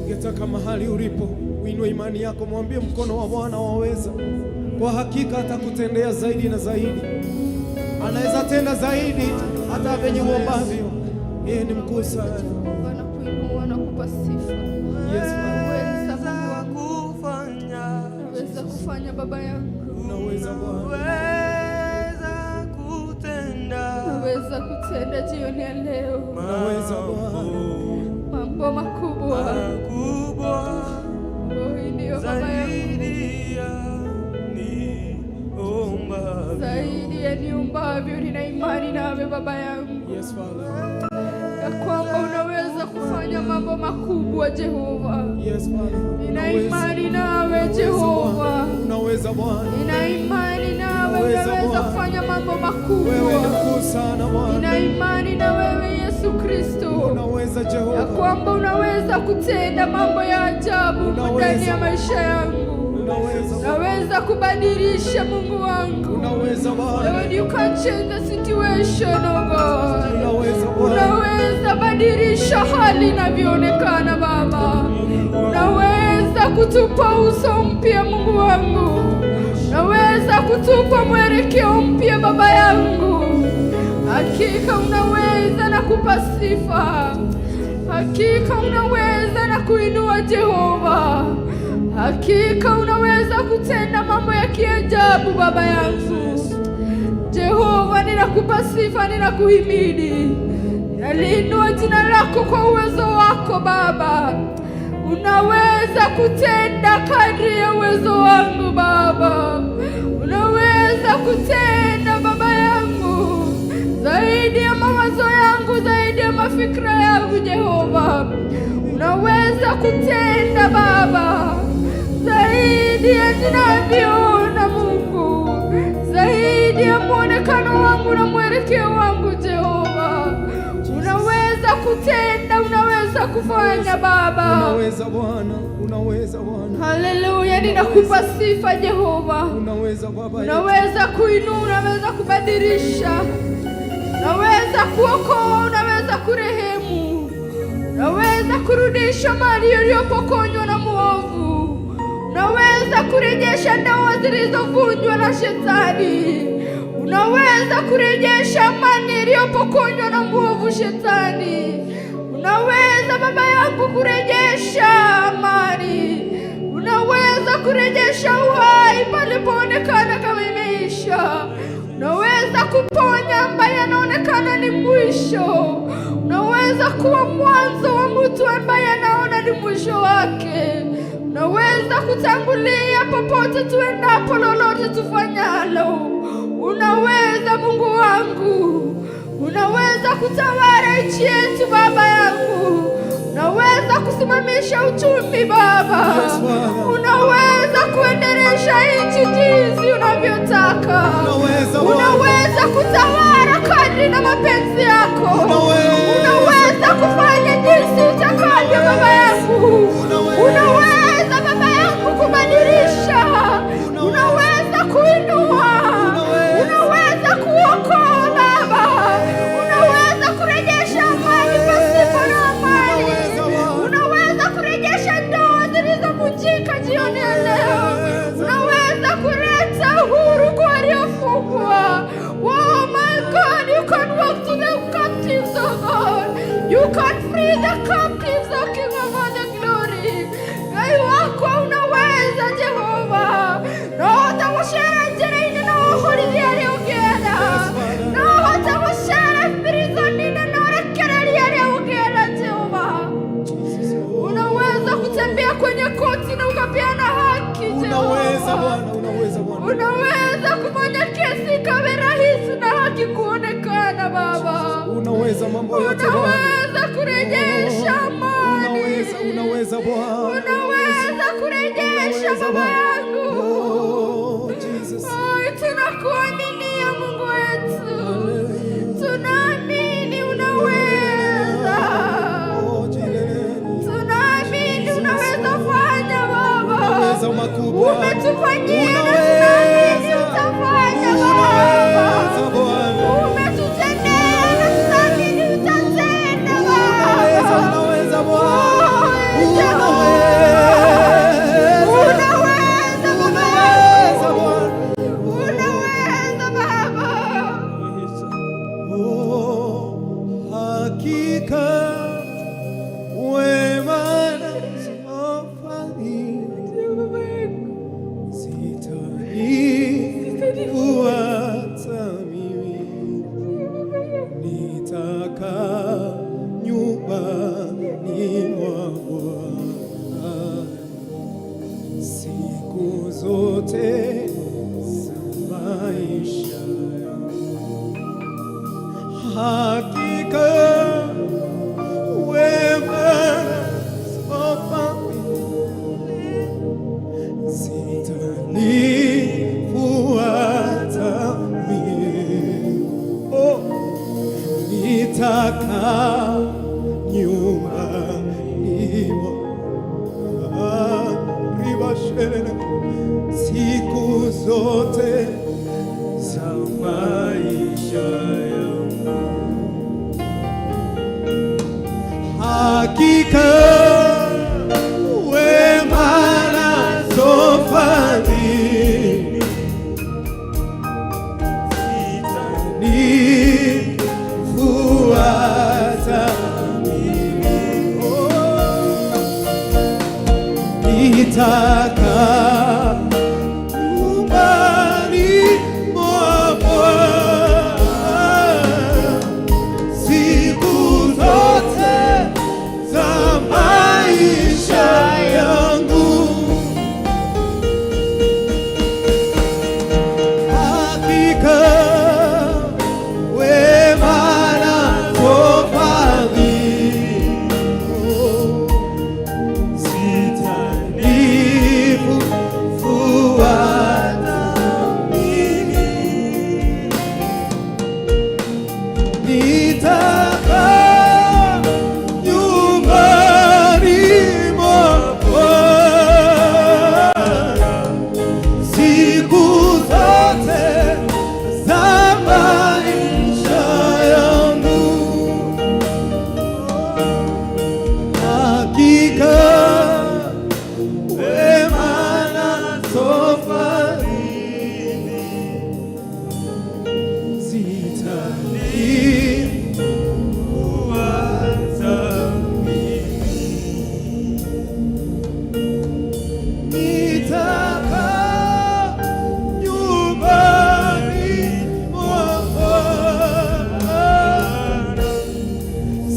Ungetaka mahali ulipo uinue imani yako, mwambie mkono wa Bwana waweza. Kwa hakika atakutendea zaidi na zaidi, anaweza tenda zaidi hata venye uombavyo. Yeye ni mkuu sana. Jehova, nakuinua na kupa sifa. Yes, Father. Unaweza Mungu wangu, Kufanya, unaweza kufanya Baba yangu, Unaweza Bwana. unaweza kutenda unaweza kutenda jioni ya leo Unaweza Bwana. mambo makubwa. makubwa Oh, ndiyo Baba yangu, zaidi ya niombavyo. zaidi ya niombavyo, nina imani nawe Baba yangu Yes, Father. ya kwamba unaweza kufanya mambo makubwa Jehova. Yes, Father. Nina Unaweza. imani nawe Unaweza, Jehova, Bwana. Unaweza Bwana. nina imani nawe Unaweza, unaweza Bwana. kufanya mambo Wewe ni makubwa. mkuu sana Bwana. Nina imani na wewe Yesu Kristo Unaweza ya Jehova. kwamba unaweza kutenda mambo ya ajabu Unaweza. ndani ya maisha yangu. Unaweza Bwana. Unaweza kubadilisha Mungu wangu. Unaweza Bwana. Lord, you can change the situation, oh God. Unaweza Bwana. Unaweza badilisha hali inavyoonekana Baba. Unaweza kutupa uso mpya Mungu wangu. Unaweza Unaweza kutupa mwelekeo mpya Baba yangu. Hakika unaweza na kupa sifa. Hakika unaweza na kuinua Jehova. Hakika unaweza kutenda mambo ya kiajabu Baba yangu. Jehova, ninakupa sifa, ninakuhimidi. Naliinua jina lako kwa uwezo wako Baba. Unaweza kutenda kadri ya uwezo wangu Baba. Unaweza kutenda Baba yangu zaidi ya mawazo yangu, zaidi ya mafikra yangu Jehova. Unaweza kutenda Baba zaidi ya ninavyoona Mungu, zaidi ya mwonekano wangu na mwelekeo wangu Jehova. Unaweza kutenda, unaweza kufanya Baba. Unaweza Bwana, unaweza Bwana. Haleluya, ninakupa sifa Jehova. Unaweza Baba yetu. Unaweza kuinua, unaweza kubadilisha, unaweza kuokoa, unaweza kurehemu, unaweza kurudisha mali iliyopokonywa na mwovu, unaweza kurejesha ndoa zilizovunjwa na shetani, unaweza kurejesha amani iliyopokonywa na mwovu shetani. Unaweza Baba yangu kurejesha amani, unaweza kurejesha uhai palipoonekana kama imeisha. Unaweza kuponya ambaye anaonekana ni mwisho. Unaweza kuwa mwanzo wa mtu ambaye anaona ni mwisho wake. Unaweza kutangulia popote tuendapo, lolote tufanyalo. Unaweza Mungu wangu, unaweza kutawala nchi yetu Baba yangu, unaweza kusimamisha uchumi Baba, Yes, Father. unaweza kuendelesha nchi jinsi unavyotaka. Unaweza, Bwana. Unaweza kutawala kadri na mapenzi yako. Unaweza. Unaweza kufanya jinsi utakavyo Baba yangu. Unaweza. Unaweza Baba yangu kubadilisha. Unaweza kuinua. Unaweza. Unaweza kuokoa Baba. Unaweza kurejesha amani pasipo na amani. Unaweza, Bwana. Unaweza kurejesha ndoa zilizovunjika jioni ya leo. Unaweza kuleta uhuru kwa waliofungwa. Oh my God, you can walk to the captives, oh God. You can free the captives, oh King of all the glory. Ngai wakwa unaweza Jehova. No ũtagũcera njĩra-inĩ no ũhorithie arĩa ũngĩenda. No ũtagũcera prison-inĩ no ũrekererie arĩa ũngĩenda Jehova. Unaweza kutembea kwenye koti na ukapeana haki Unaweza Jehova. Bwana, unaweza Bwana. Unaweza kufanya kesi ikawe rahisi na haki kuonekana Baba. Unaweza mambo yote Bwana. Unaweza kurejesha amani. Unaweza, unaweza Bwana. Unaweza kurejesha Unaweza Baba Bwana. yangu. Oh, Jesus. Oh, tunakuaminia Mungu wetu. Tunaamini unaweza. Oh, Jesus. Tunaamini unaweza fanya Baba. Unaweza makubwa. Umetufanyia na Unaweza. tunaamini utafanya Baba. Unaweza Bwana. Umetutendea na tunaamini utatenda Unaweza, Baba. unaweza Bwana. Oh, Jehova. Unaweza. Unaweza Baba Unaweza yangu. Bwana. Unaweza Baba. Oh, hakika wema na fadhili zitanifuata mimi, nitakaa nyumbani mwa Bwana siku zote za maisha yangu. Hakika wema na fadhili zitanifuata mimi. Oh, nitakaa nyumbani mwa Ribashelele siku zote za maisha yangu. Hakika wema na fadhili Nitakaa nyumbani mwa Bwana siku zote za maisha yangu. Hakika wema na fadhili zitanifuata mimi, nitakaa nyumbani mwa Bwana siku zote za maisha yangu. Hakika wema na fadhili zitanifuata mimi. Nitakaa nyumbani mwa Bwana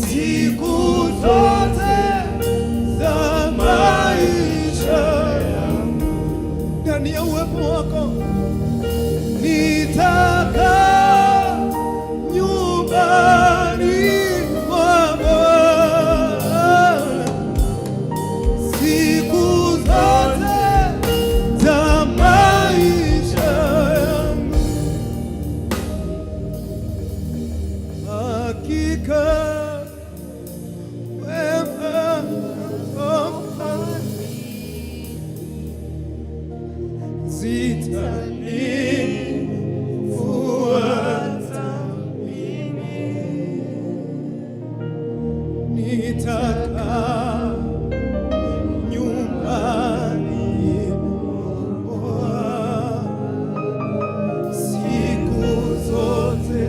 siku zote za maisha yangu. Ndani ya uwepo wako nitakaa nyumbani mwa Bwana siku zote za maisha yangu. Hakika wema na fadhili zitanifuata mimi, nitakaa nyumbani mwa Bwana siku zote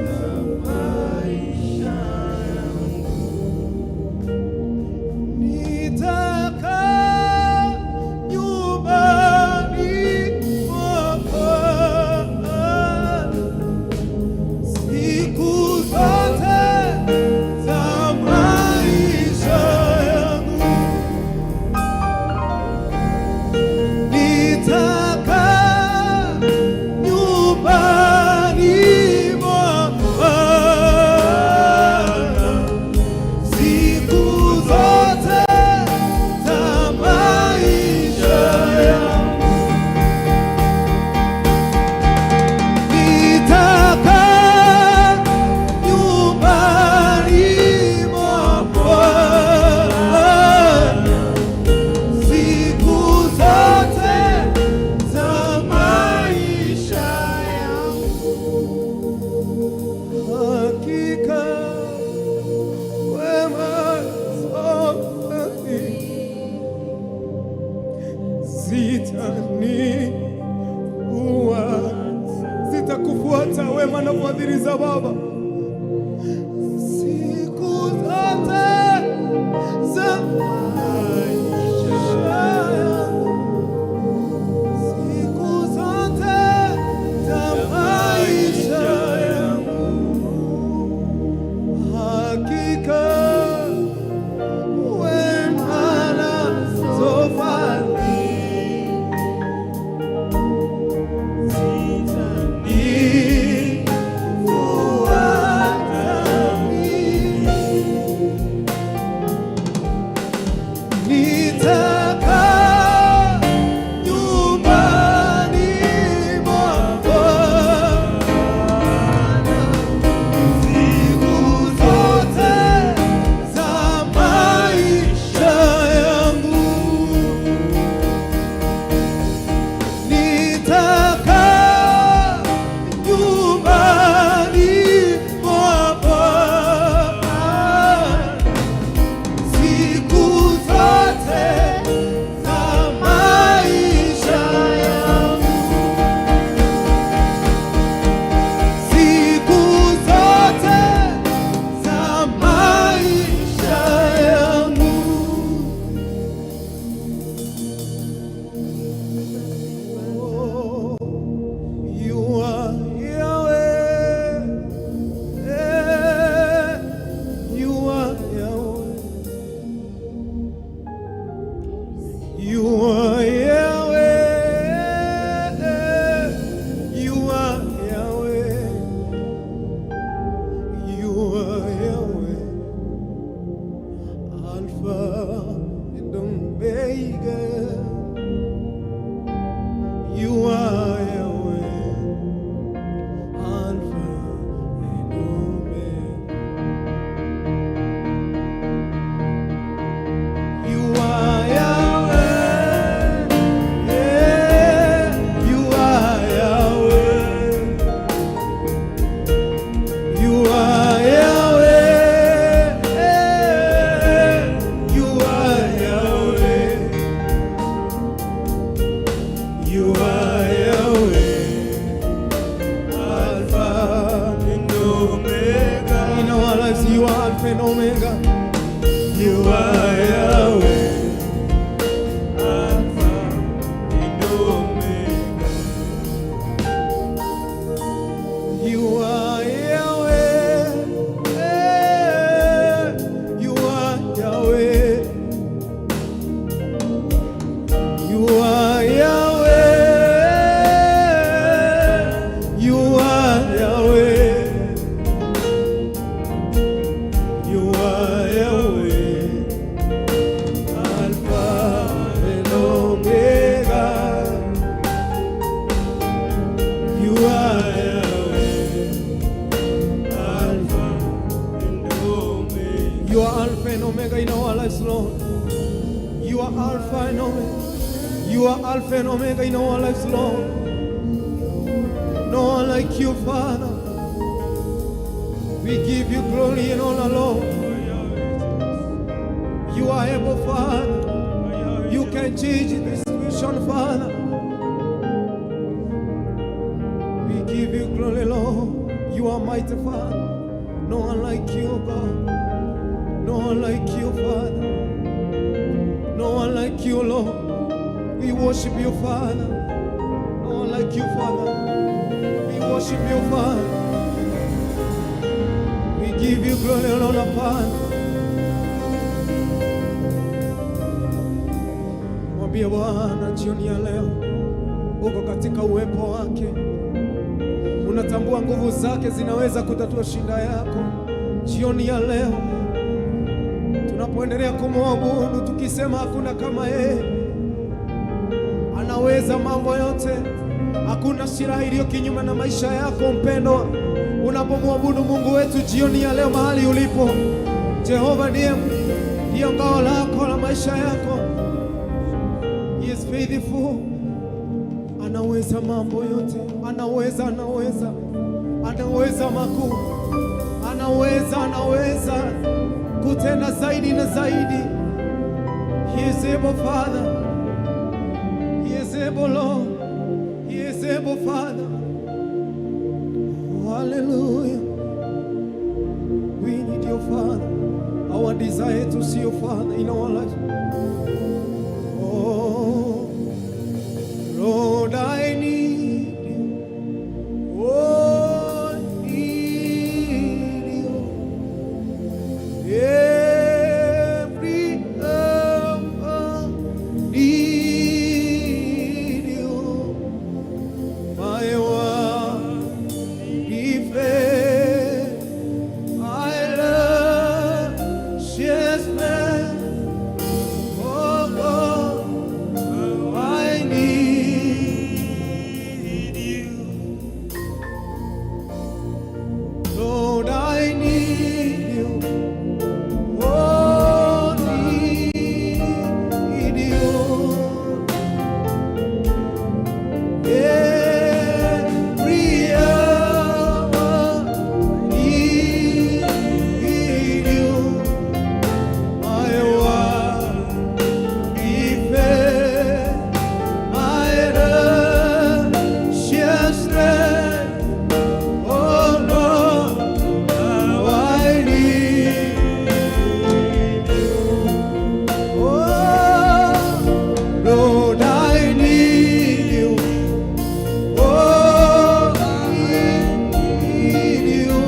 za maisha yangu. Nitakaa nyumbani mwa Bwana siku zote za maisha yangu. Nitakaa nyumbani mwa Bwana siku zote za maisha yangu. Nitakaa nyumbani mwa Bwana siku zote za maisha yangu. Hakika wema fadhili zitanifuata, zitakufuata wema na fadhili za Baba siku zote za maisha yangu, siku zote za maisha yangu. Hakika wema na fadhili zitanifuata mimi. Omega. In our lives, you are Alpha and Omega. You are Yahweh, Alpha and Omega. You are Yahweh. Eh, you are Yahweh. You are Yahweh. You are Yahweh. You are Yahweh. Alpha and Omega. You are Yahweh. Alpha and Omega. You are Alpha and Omega in our lives, Lord. You are Alpha and Omega. You are Alpha and Omega in our lives, Lord. No one like you, Father. We give you glory and honor, Lord. You are able, Father. You can change the situation, Father. We give you glory, Lord. You are mighty, Father. No one like you, God. No one like you, Father. No one like you, Lord. We worship you, Father. No one like you, Father. We worship you, Father. We give you glory and honor, Father. Mwambie Bwana jioni ya leo uko katika uwepo wake, unatambua nguvu zake zinaweza kutatua shida yako. Jioni ya leo tunapoendelea kumwabudu tukisema hakuna kama yeye, anaweza mambo yote. Hakuna silaha iliyo kinyume na maisha yako mpendwa. Unapomwabudu Mungu wetu jioni ya leo mahali ulipo, Jehova ndiye ngao lako la maisha yako. He is faithful. Anaweza mambo yote, anaweza, anaweza, anaweza makuu, anaweza, anaweza kutenda zaidi na zaidi. He is able, Father. He is able, Lord. He is able, Father. Hallelujah. We need you, Father. Our desire to see you, Father, in our lives. Oh, Lord, I need you. Oh, I need you. Every hour need you. My one defense, my righteousness. Oh God, I need you. Lord, I need you. Oh, need you. Every hour need you. My one defense, my righteousness. Oh Lord, how I need you. Oh Lord, I need you. Oh, I need you.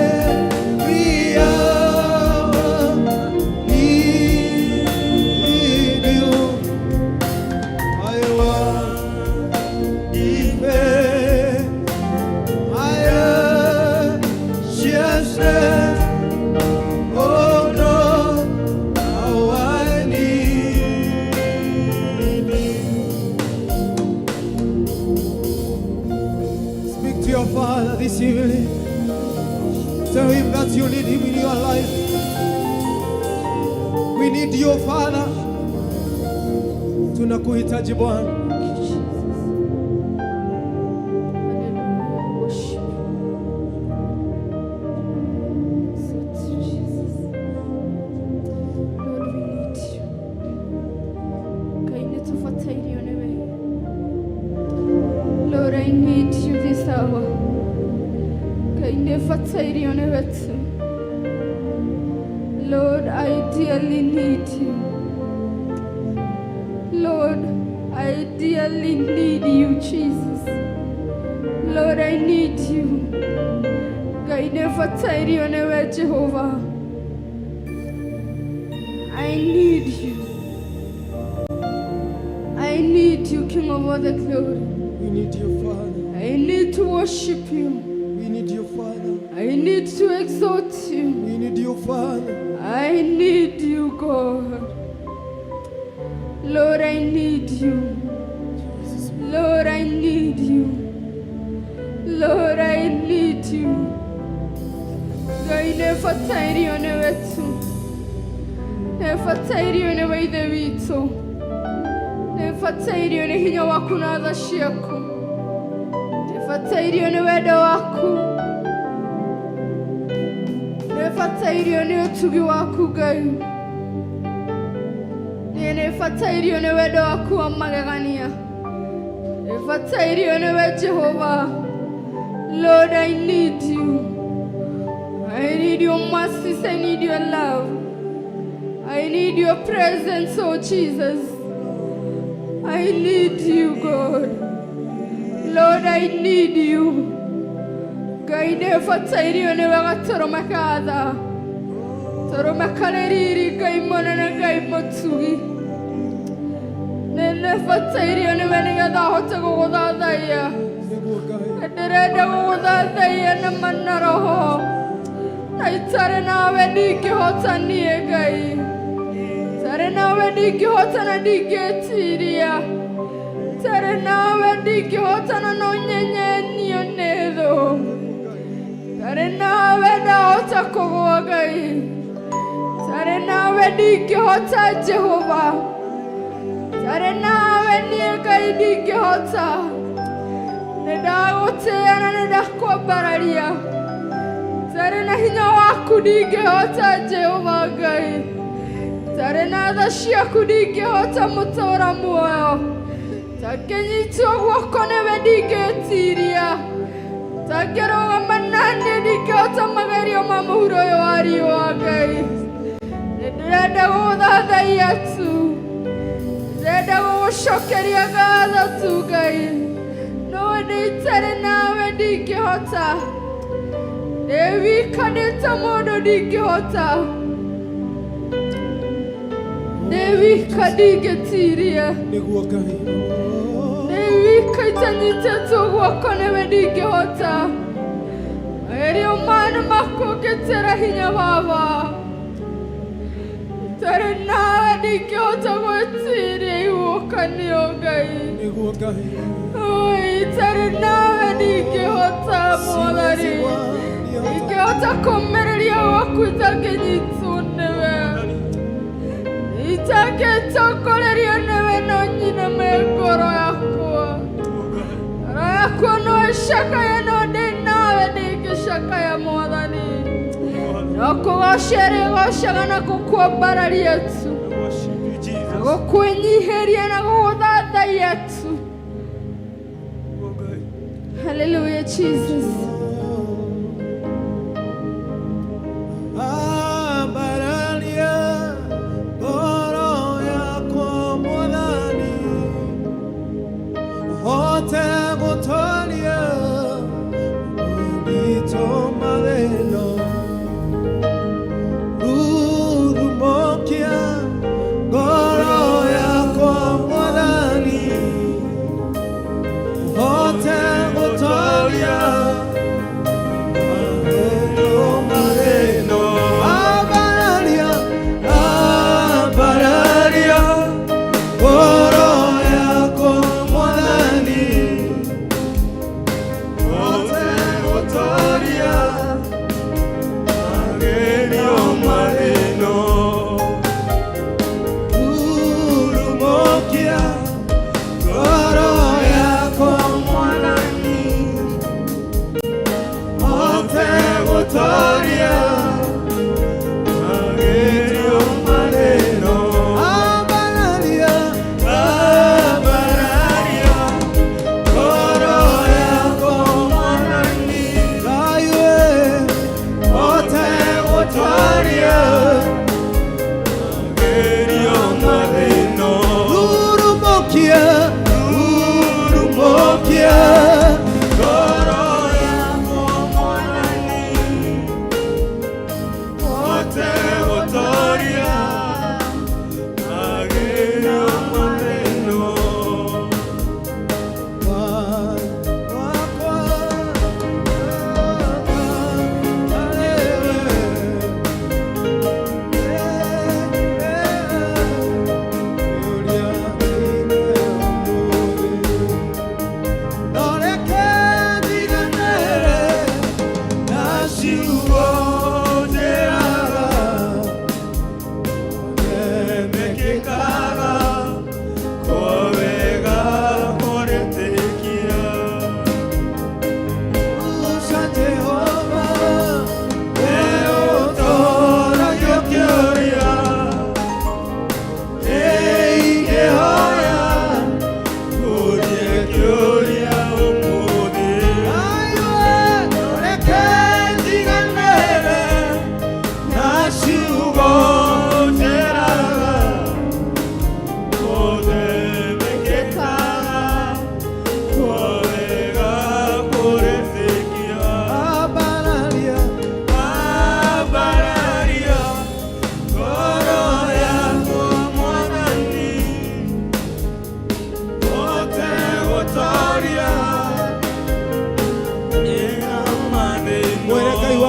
Every hour need you. I want defend my righteousness. Oh Lord, how I need you. Speak to your Father this evening. Tell him that you need him in your life. We need you, Father. Tunakuhitaji Bwana. Thank you, Jesus. Hallelujah. Worship. Exalt you, Jesus. Lord, we need you. Ngai nĩ tũbatairio nĩwe. Lord, I I need you this hour. Ngai nĩ batairio nĩwe tu. Lord, I dearly need you. Lord, I dearly need you, Jesus. Lord, I need you. Ngai nĩ batairio nĩwe Jehova. I need you. I need you, King of all the glory. We need you, Father. I need to worship you. We need you, Father. I need to exalt you. We need you, Father. I need you, God. Lord, I need you. Lord, I need you. Lord, I need you. Ngai nĩ batairio nĩwe tu. Nĩ batairio nĩwe Ithe witũ. Nĩ batairio nĩ hinya waku na tha ciaku. Nĩ batairio nĩ wendo waku. Nĩ batairio nĩ ũtugi waku Ngai. Niĩ nĩ batairio nĩ wendo waku wa magegania. Nĩ batairio nĩwe Jehova. Lord, I need you. I need your mercies. I need your love. I need your presence, oh Jesus. I need you, God. Lord, I need you. Ngai nĩ batairio nĩwe gatũrũme ka tha. Tũrũme karĩ riri Ngai mũnene Ngai mũtugi. Nĩ nĩ batairio nĩwe nĩgetha hote gũgũthathaiya. Nĩguo Ngai. Ndĩrenda gũgũthathaiya na ma na roho. Na itarĩ nawe ndingĩhota niĩ Ngai. Itarĩ nawe ndingĩhota na ndingĩtiria. Itarĩ nawe ndingĩhota na no nyenyenio nĩ thũ. Itarĩ nawe ndahota kũgũa Ngai. Itarĩ nawe ndingĩhota Jehova. Itarĩ nawe niĩ Ngai ndingĩhota. Nĩ ndagũtĩĩa na nĩ ndakwambararia. Itarĩ na hinya waku ndingĩhota Jehova Ngai. Itarĩ na tha ciaku ndingĩhota mũtũra muoyo. Tangĩnyitwo guoko nĩwe ndingĩtiria. Tangĩrũgama naniĩ ndingĩhota magerio ma mũhuro ũyũ wa riũa Ngai. Nĩ ndĩrenda gũgũthathaiya tu. Ndĩrenda gũgũcokeria ngatho tu Ngai. No ndĩ itarĩ nawe ndingĩhota. Ndĩ wika ndĩ ta mũndũ ndingĩhota. Ndĩ wika ndingĩtiria. Nĩguo Ngai. Ndĩ wika itanyitĩtwo guoko nĩwe ndingĩhota. Magerio maya nĩ makũngĩtĩra hinya Baba. Itarĩ nawe ndingĩhota gwĩtiria ihuhũkanio Ngai. Nĩguo Ngai. Oi, itarĩ nawe ndingĩhota Mwathani. Ndingĩhota kũmĩrĩria gwaku itangĩnyitwo nĩwe. Itangĩtongorerio nĩwe no nyiname ngoro yakwa. Ngoro yakwa no ĩcakaye no ndĩ nawe ndingĩcakaya Mwathani. No kũgoca ĩrĩgocaga na gũkwambararia tu. Worship you, Na Jesus. gũkwĩnyihĩria na gũgũthathaiya tu. Oh, God. Hallelujah, Jesus. Ambararia ngoro yakwa Mwathani, hote gũtoria moritũ mathĩna. Rurumũkia ngoro yakwa Mwathani, hote gũtoria.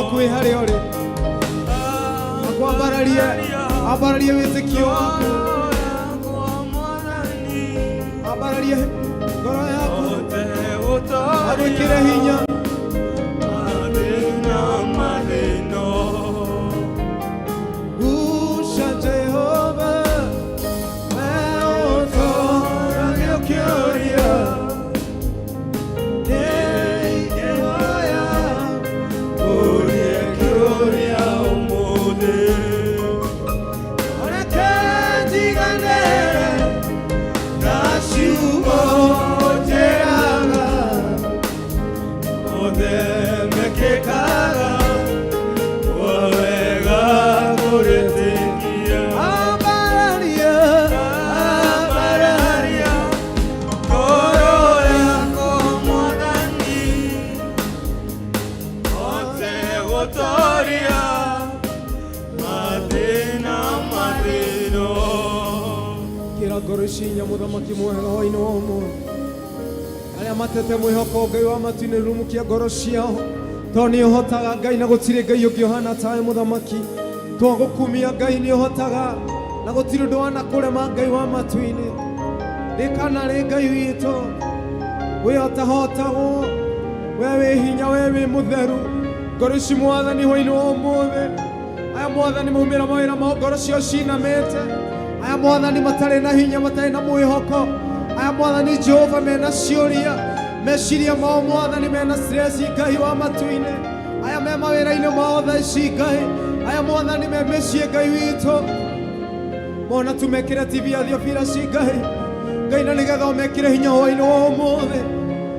Waku wĩ harĩa ũrĩ, akwambararie, ambararie wĩtĩkio waku, ambararie ngoro yaku, agwĩkĩre hinya. Gusha Jehova, wewe ũtoragia kĩũria. Nĩingĩhoya ũrie kĩũria ũmũthĩ. Reke njiganĩre na ciugo njĩraga, Othe mekĩkaga wega kũrĩtĩkia. Ambararia, ambararia Ngoro yakwa Mwathani, hote gũtoria mathĩna mathĩno. Kĩra ngoro ici hinya, mũthamaki mwega, hwainĩ wa ũmũthĩ. Arĩa matete mwĩhoko, Ngai wa matu-inĩ, rurumukia ngoro ciao, tondũ nĩ ũhotaga, Ngai, na gũtirĩ Ngai ũngĩ ũhana tawe. Mũthamaki, twagũkumia. Ngai, nĩ ũhotaga na gũtirĩ ũndũ wanakũrema. Ngai wa matu-inĩ, rĩ kana rĩ, Ngai witũ, wĩhotahotagwo, we wĩ hinya, we wĩ mũtheru. Ngoro ici, Mwathani, hwainĩ wa ũmũthĩ, aya, Mwathani, maumĩra mawĩra mao, ngoro ciao cinamĩte. Aya, Mwathani, matarĩ na hinya, matarĩ na mwĩhoko. Aya, Mwathani Jehova, mena ciũria meciria mao, Mwathani, mena stress. Ngai wa matu-inĩ, aya me mawĩra-inĩ mao thaa ici, Ngai, aya, Mwathani, me mĩciĩ, Ngai witũ, mona tumekĩre TV ya Theophilus, Ngai, Ngai, na nĩgetha ũmekĩre hinya hwainĩ wa ũmũthĩ.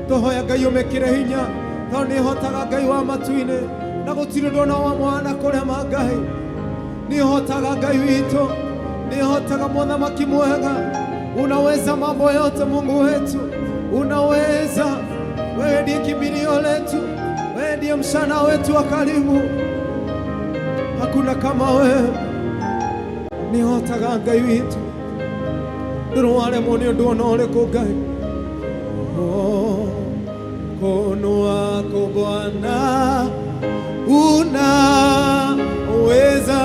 Tũhoya, Ngai, ũmekĩre hinya, tondũ nĩ hotaga, Ngai wa matu-inĩ, na gũtirĩ ũndũ ona wa mwana kũrema. Ngai, nĩ hotaga, Ngai witũ, nĩ hotaga. Mũthamaki mwega, unaweza mambo yote. Mungu wetu, unaweza. Wewe ndiye kimbilio letu, wewe ndiye msaada wetu wa karibu, hakuna kama wewe. Nĩ hotaga, Ngai witũ, ndũrwaremwo nĩ ũndũ ona ũrĩkũ, Ngai. Oh, mkono wako Bwana unaweza,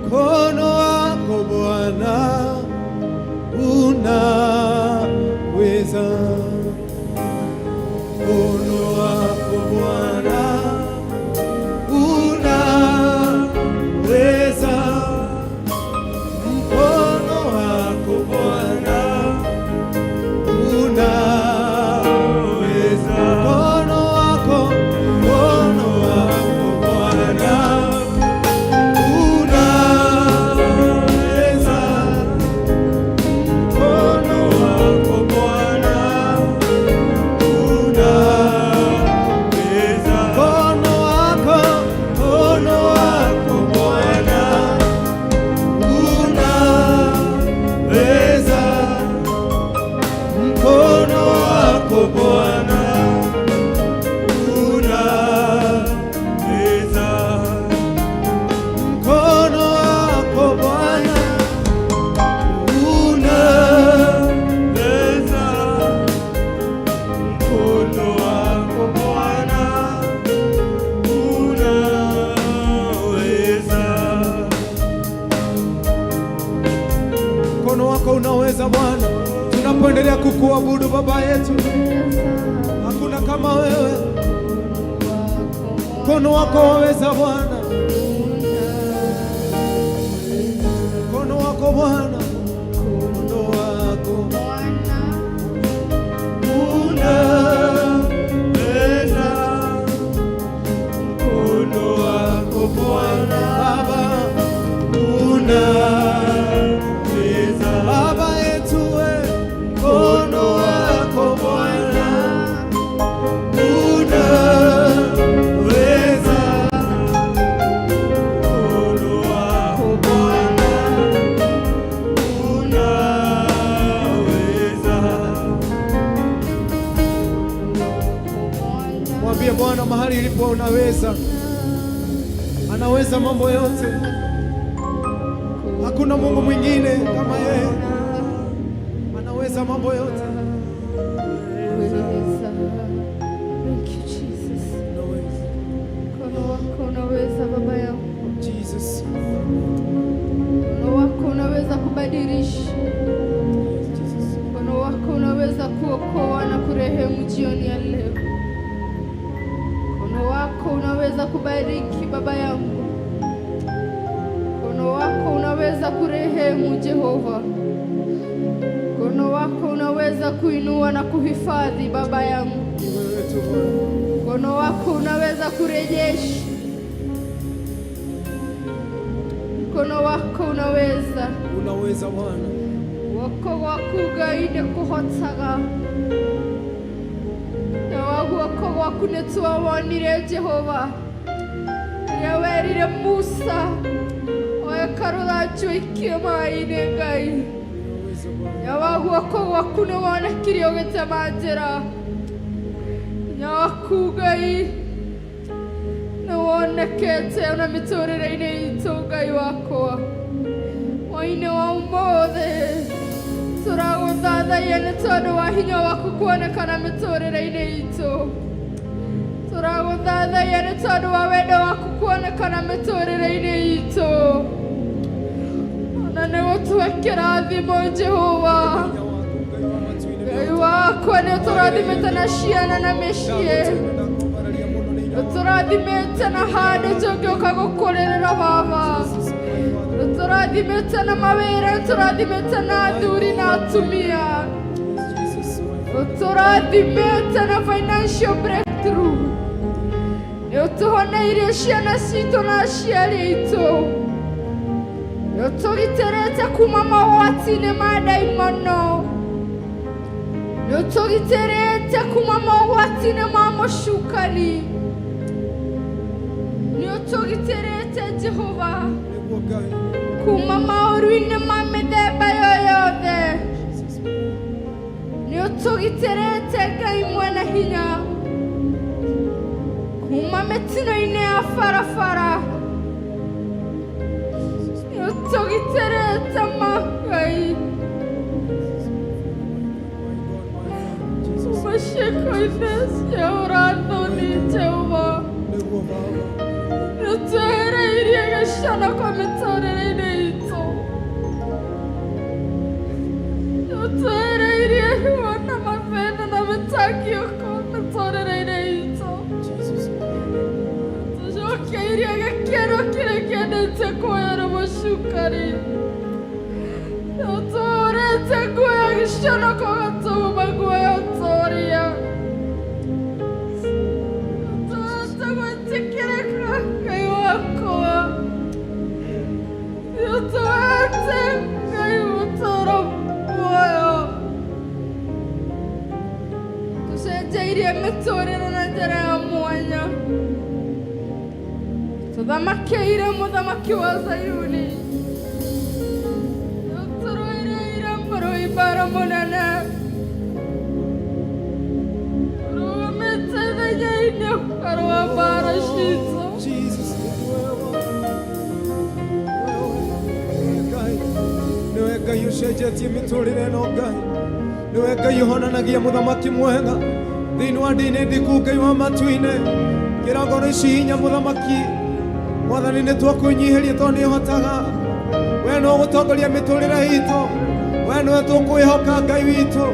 mkono wako Bwana unaweza, mkono wako Bwana unaweza, mkono wako Bwana unaweza, mkono wako, mkono wako Bwana unaweza, Mkono wako Bwana unaweza. Mkono wako, mkono wako Bwana unaweza, mkono wako Bwana Unaweza. Mkono wako Bwana Unaweza. Mkono wako Bwana unaweza. Mkono wako unaweza, Bwana, tunapoendelea kukuabudu, Baba yetu, hakuna kama wewe. Mkono wako waweza, Bwana, mkono wako Bwana, mkono wako Unaweza. Mkono wako Bwana Baba, unaweza. Baba yetu we, mkono wako Bwana unaweza, Mkono wako Bwana unaweza. Mwambie Bwana mahali ilipo unaweza, anaweza mambo yote. Hakuna Mungu mwingine kama yeye, anaweza mambo yote. Thank you, Jesus. Anaweza. jioni ya leo. Mkono wako unaweza kubariki baba yangu, mkono wako unaweza kurehemu Jehova, mkono wako unaweza kuinua na kuhifadhi baba yangu, Ni wewe tu Bwana. mkono wako unaweza kurejesha, mkono wako unaweza. Unaweza Bwana. Guoko gwaku Ngai nĩ kũhotaga, na wa guoko gwaku nĩ twawonire Jehova rĩrĩa werire Musa oe karũthanju aikie maĩ-inĩ Ngai. Unaweza Bwana. Na wa guoko gwaku nĩ wonekire ũgĩtema njĩra, hinya waku Ngai nĩ wonekete ona mĩtũrĩre-inĩ itũ Ngai wakwa. Hwaĩ-inĩ wa ũmũthĩ tũragũthathaiya nĩ tondũ wa hinya waku kuonekana mĩtũrĩre-inĩ itũ. Tũragũthathaiya nĩ tondũ wa wendo waku kuonekana mĩtũrĩre-inĩ itũ, ona nĩ gũtũhe kĩrathimo Jehova. Hinya waku Ngai wa matu-inĩ. Ngai wakwa, nĩ ũtũrathimĩte na ciana na mĩciĩ, Ndakwambararia mũno nĩ hinya waku. ũtũrathimĩte na handũ tũngĩũka gũkũrĩrĩra Baba, ũtũrathimĩte na mawĩra, ũtũrathimĩte na athuri na atumia, Jesus, my ũtũrathimĩte na financial breakthrough, nĩ ũtũhoneirie ciana citũ na aciari aitũ, nĩ ũtũgitĩrĩte kuma mogwati-inĩ ma ndaimono, nĩ ũtũgitĩrĩte kuma mogwati-inĩ ma mũcukani, nĩ ũtũgitĩrĩte Jehova Nĩguo Ngai. kuma maũru-inĩ ma mĩthemba yoyothe, nĩ ũtũgitĩrĩte Ngai mwene hinya kuma mĩtino-inĩ ya barabara, nĩ ũtũgitĩrĩte ma Ngai My God, my Father, Jesus. kuma ciĩko-inĩ cia ũrathoni Jehova. Nĩguo Baba. Nĩ ũtwehereirie gĩconoko mĩtũrĩre-inĩ itũ, nĩ ũtwehereirie ruo na mathĩna na mĩtangĩko mĩtũrĩre-inĩ itũ. Jesus. Tũcokeirie gĩkeno kĩrĩa kĩendete kuoywo nĩ mũcukani, nĩ ũtũhũrĩte nguo ya gĩconoko ũgatũhumba nguo ya ũtũria, ũtũhete gwĩtĩkĩrĩka Ngai wakwa, nĩ ũtũhete Ngai gũtũũra muoyo, tũcenjeirie mĩtũrĩre na njĩra ya mwanya, tũthamakĩire mũthamaki wa Zayuni, nĩũtũrũĩrĩire mũrũi mbara mũnene, ũrũgamĩte ithenya-inĩ ũkarũa mbara citũ. Jesus, wewe. Wewe, Ngai. Nĩwe Ngai ũcenjetie mĩtũrĩre ĩno Ngai. Nĩwe Ngai ũhonanagia mũthamaki mwega thĩinĩ wa ndini ndiku Ngai wa matu-inĩ kĩra ngoro ici hinya mũthamaki Mwathani, nĩ twakwĩnyihĩria tondũ nĩ ũhotaga we no gũtongoria mĩtũrĩre itũ, we nĩwe tũkwĩhoka Ngai witũ,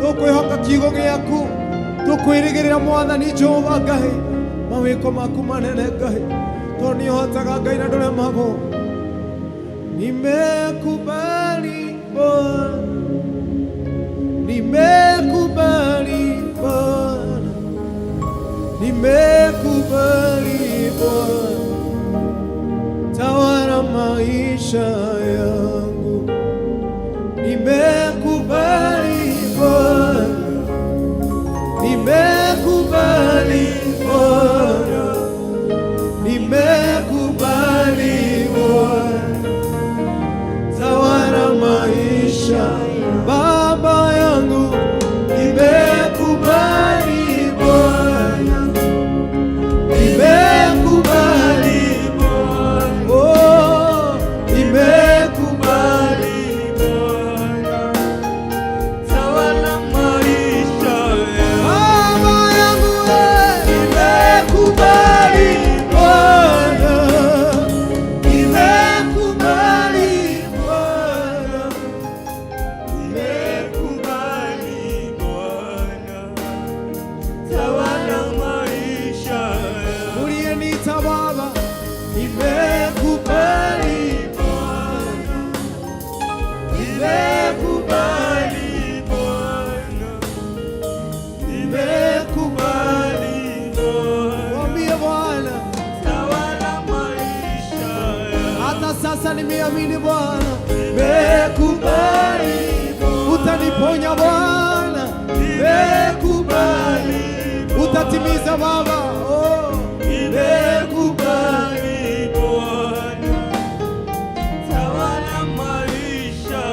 tũkwĩhoka kiugo gĩaku, tũkwĩrĩgĩrĩra Mwathani Jehova Ngai mawĩko maku manene Ngai, tondũ nĩ ũhotaga Ngai na ndũremagwo. Nimekubali Bwana, nimekubali Bwana, nimekubali Bwana, tawala maisha yangu. Nimekubali Bwana, nimekubali Bwana, nimekubali Bwana, tawala maisha baba yangu. Nimekubali Bwana, nimekubali Bwana, oh, nimekubali Bwana, tawala maisha yangu. Baba. Sasa nimeamini Bwana, nimekubali utaniponya Bwana, nimekubali utatimiza Baba, oh, nimekubali. Bwana, tawala maisha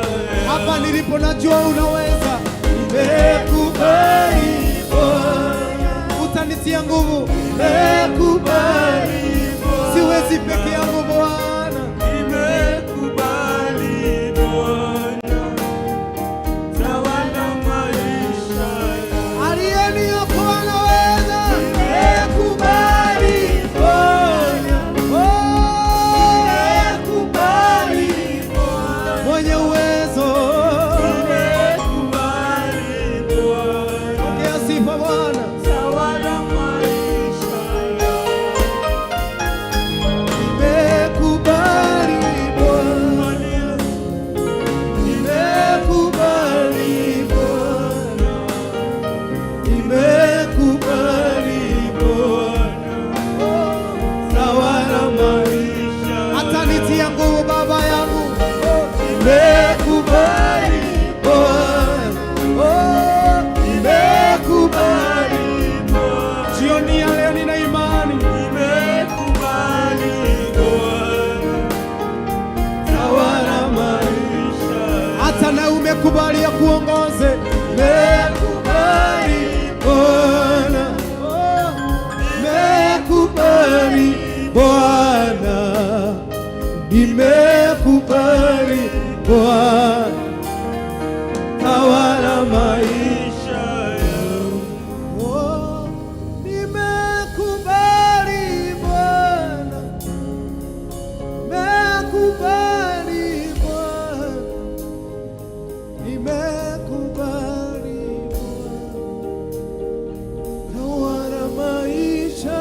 Hapa nilipo najua unaweza, nimekubali Bwana, utanitia nguvu, nimekubali, siwezi peke yangu Bwana. Nimekubali Bwana, tawala maisha. Aliyeniokoa anaweza, nimekubali Bwana, oh, nimekubali mwenye uwezo, Nimekubali Bwana, pokea sifa Bwana. tawala maisha. Nimekubali Bwana, nimekubali Bwana, nimekubali Bwana, tawala maisha, atanitia nguvu Baba yangu. Nimekubali Bwana, oh, nimekubali. Jioni ya leo nina imani. Nimekubali Bwana, tawala maisha. Hata na umekubali ya kuongoze. Nimekubali Bwana, oh, nimekubali Bwana, nimekubali Bwana, tawala maisha yangu. Oh, nimekubali Bwana, nimekubali Bwana, nimekubali Bwana, tawala maisha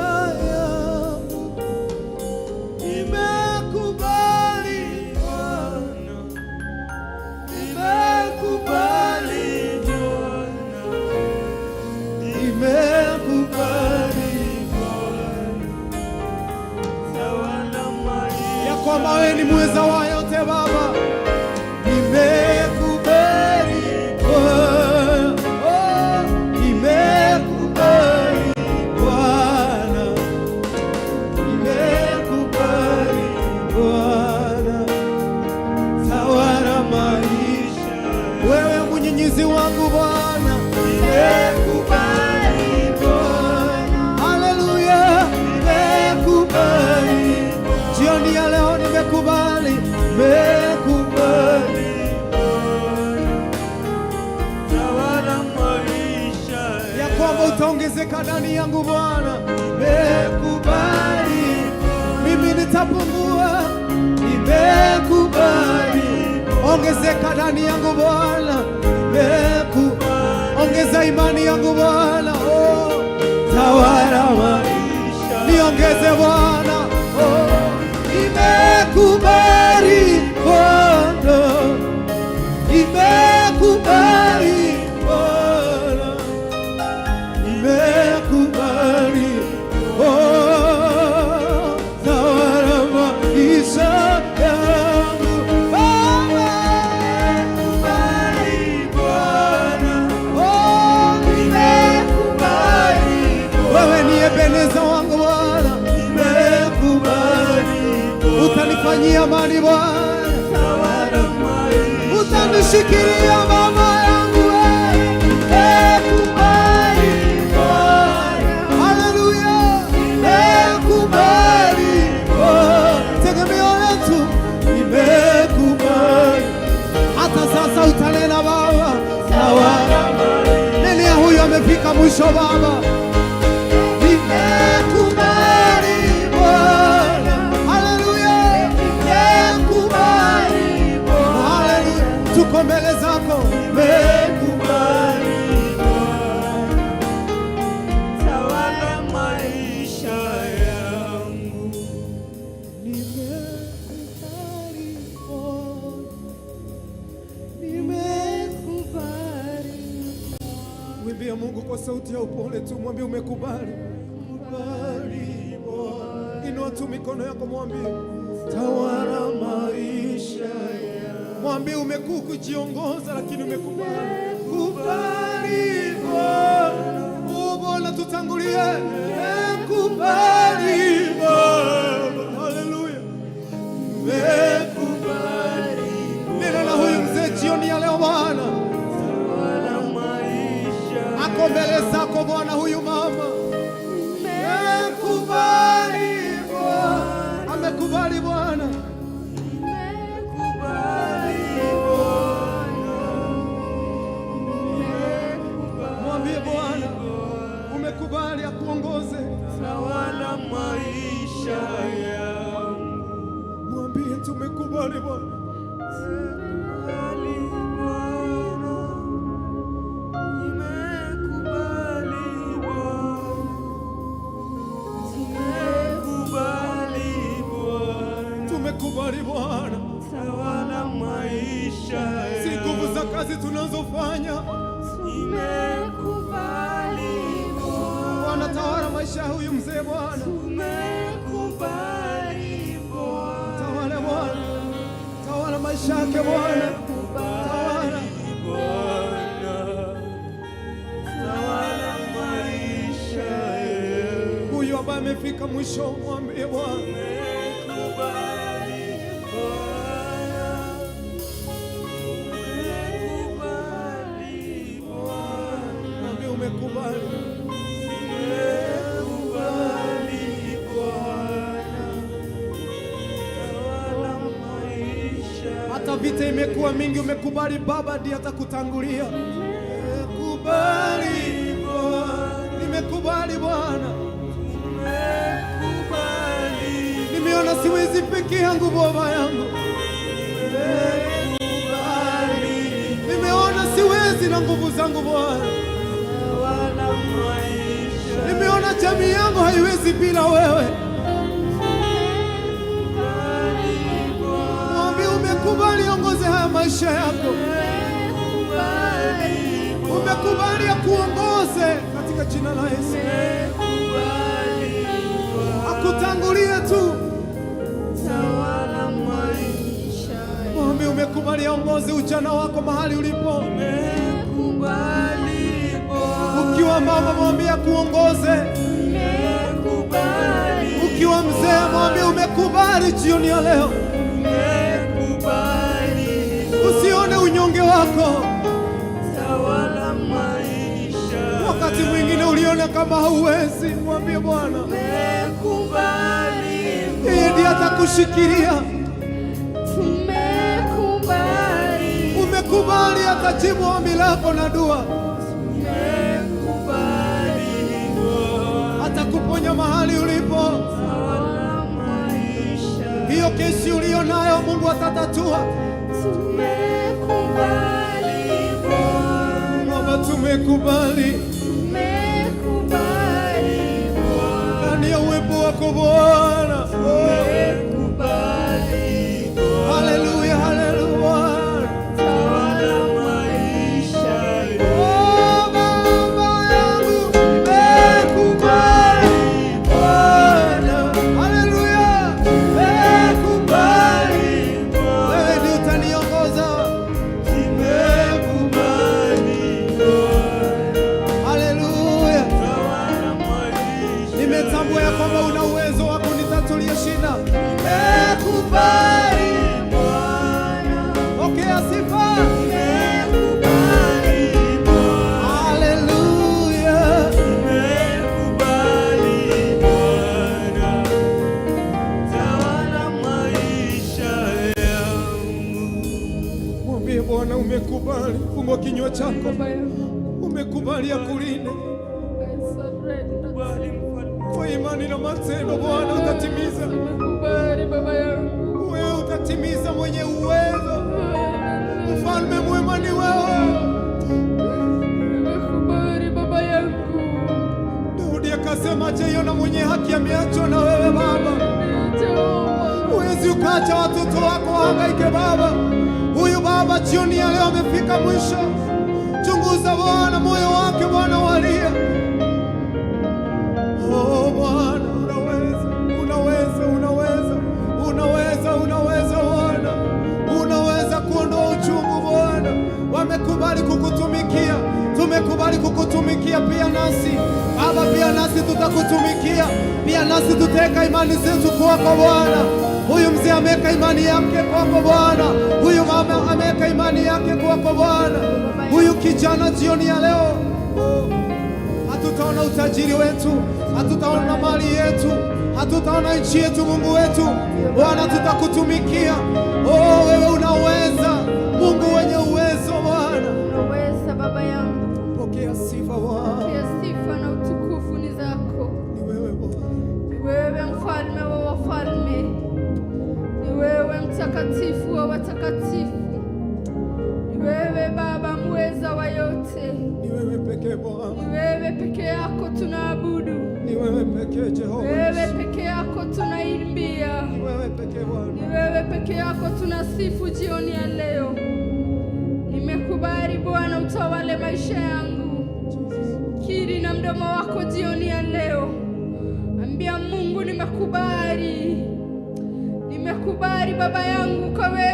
yangu. Nimekubali Bwana, nimekubali Bwana, nimekubali Bwana, tawala maisha. Ya kwamba wewe ni mweza wa yote Baba. Nimekubali Bwana, oh, nimekubali Bwana, nimekubali Bwana, tawala maisha. Wewe mnyunyizi wangu Bwana, nimekubali Bwana, haleluya, nimekubali. Jioni ya leo nimekubali, nimekubali. Tawala maisha. Ya kwamba utaongezeka ndani yangu Bwana, nimekubali. Mimi nitapungua, nimekubali. Ongezeka ndani yangu Bwana, nimekubali. Ongeza imani yangu Bwana, oh, tawala maisha, niongeze Bwana, oh, nimekubali Bwana, nimekubali Bwana, nimekubali, oh, tawala maisha yangu Baba, Nimekubali Bwana, oh, nimekubali. Wewe ni Ebeneza wangu Bwana, nimekubali, utanifanyia amani Bwana, Tawala maisha. utanishikilia mama yangu wewe. Nimekubali Bwana, haleluya, nimekubali Bwana, tegemeo letu, nimekubali. Hata sasa utanena Baba, tawala. Nene huyu amefika mwisho Baba, nimekubali Bwana, haleluya, nimekubali Bwana, haleluya, tuko mbele zako, nimekubali. Bwana, tawala maisha yangu. Nimekubali Bwana, nimekubali. Mwambie Mungu kwa sauti ya upole tu, mwambie umekubali. Kubali Bwana. Inua tu mikono yako, mwambie. Tawala maisha yangu. Mwambie umekuwa kujiongoza, lakini umekubali. Kubali Bwana, oh Bwana tutangulie. Kubali Baba, haleluya. Nimekubali. Neno la huyu mzee jioni ya leo Bwana, Tawala maisha ako mbele zako Bwana, huyu mama Nimekubali Bwana, amekubali Bwana. Nimekubali Bwana. Mwambie Bwana umekubali akuongoze. Tawala maisha yangu. Mwambie tumekubali Bwana. Nimekubali Bwana. Nimekubali Bwana. Nimekubali Bwana. Tumekubali Bwana, Tawala maisha si nguvu za yangu. kazi tunazofanya. Nimekubali Bwana. Bwana, tawala maisha ya huyu mzee Bwana, Tumekubali Bwana. tawala Bwana, tawala maisha yake Bwana, tawala. Bwana. Tawala maisha yangu. Huyu ambaye amefika mwisho, mwambie Bwana, Tumekubali Bwana. Tumekubali Bwana. mwambie umekubali. Tumekubali Bwana. Tawala maisha Hata vita imekuwa mingi, umekubali Baba ndiye atakutangulia. Nimekubali Bwana, nimekubali Bwana, Tumekubali. Nimeona siwezi peke yangu Baba yangu, nimeona siwezi na nguvu zangu Bwana, Tawala maisha. Nimeona jamii yangu haiwezi bila wewe. Mwambie umekubali ongoze haya maisha yako, umekubali akuongoze katika jina la Yesu, akutangulie tu. Tawala maisha. Mwambie umekubali aongoze ujana wako mahali ulipo. Nimekubali Bwana. Ukiwa mama, mwambie akuongoze. Nimekubali. Ukiwa mzee, mwambie umekubali jioni ya leo. Nimekubali. Usione unyonge wako. Tawala maisha. Wakati mwingine uliona kama hauwezi, mwambie Bwana, Nimekubali. yeye ndiye atakushikilia. Tumekubali. Umekubali, atajibu ombi lako na dua, Nimekubali Bwana. atakuponya mahali ulipo. Tawala maisha. Hiyo kesi uliyo nayo Mungu atatatua. Tumekubali Bwana. Baba, tumekubali Tumekubali Bwana. ndani ya uwepo wako Bwana. Oh, Nimekubali Bwana. haleluya, haleluya. Tawala maisha. Oh, Baba yangu, nimekubali Bwana. Haleluya, nimekubali. Wewe ndiye utaniongoza. Nimekubali Bwana. Haleluya. Tawala maisha. Nimetambua ya kwamba una uwezo wa kunitatulia shida. Nimekubali Bwana. Pokea sifa. Nimekubali Bwana. Haleluya. Nimekubali Bwana. Tawala maisha yangu. Mwambie Bwana umekubali. Fungua kinywa chako. Baba yangu, Umekubali akulinde I surrender. Kubali mfalme. kwa imani na matendo. Bwana utatimiza. Tumekubali Baba yangu. Wewe utatimiza, mwenye uwezo. Mfalme mwema ni wewe. Nimekubali Baba yangu. Daudi akasema, je, yona mwenye haki ameachwa na wewe Baba? Jehova. Huwezi ukaacha watoto wako wahangaike Baba. Huyu baba jioni ya leo amefika mwisho. Chunguza Bwana moyo wake, Bwana walia. Oh Bwana, unaweza, unaweza, unaweza, unaweza. tutakutumikia pia nasi Baba, pia nasi tutakutumikia pia nasi tutaweka imani zetu kwako Bwana. Huyu mzee ameweka imani yake kwako Bwana, huyu mama ameweka imani yake kwako Bwana, huyu kijana jioni ya leo, oh, hatutaona utajiri wetu, hatutaona mali yetu, hatutaona nchi yetu. Mungu wetu Bwana, tutakutumikia. Oh, wewe unaweza, Mungu wenye uwezo Bwana, Unaweza Baba yangu, pokea sifa Bwana, pokea sifa na utukufu ni zako. ni wewe Bwana. Ni wewe mfalme wa wafalme, ni wewe mtakatifu wa watakatifu, ni wewe Baba mweza wa yote, Ni wewe pekee Bwana, ni wewe peke yako tunaabudu, ni wewe pekee Jehova, wewe peke yako tunaimbia, ni wewe pekee Bwana. ni wewe peke yako tunasifu jioni ya leo. Nimekubali Bwana utawale maisha yangu. Kiri na mdomo wako jioni ya leo, ambia Mungu, nimekubali, nimekubali Baba yangu ukaweze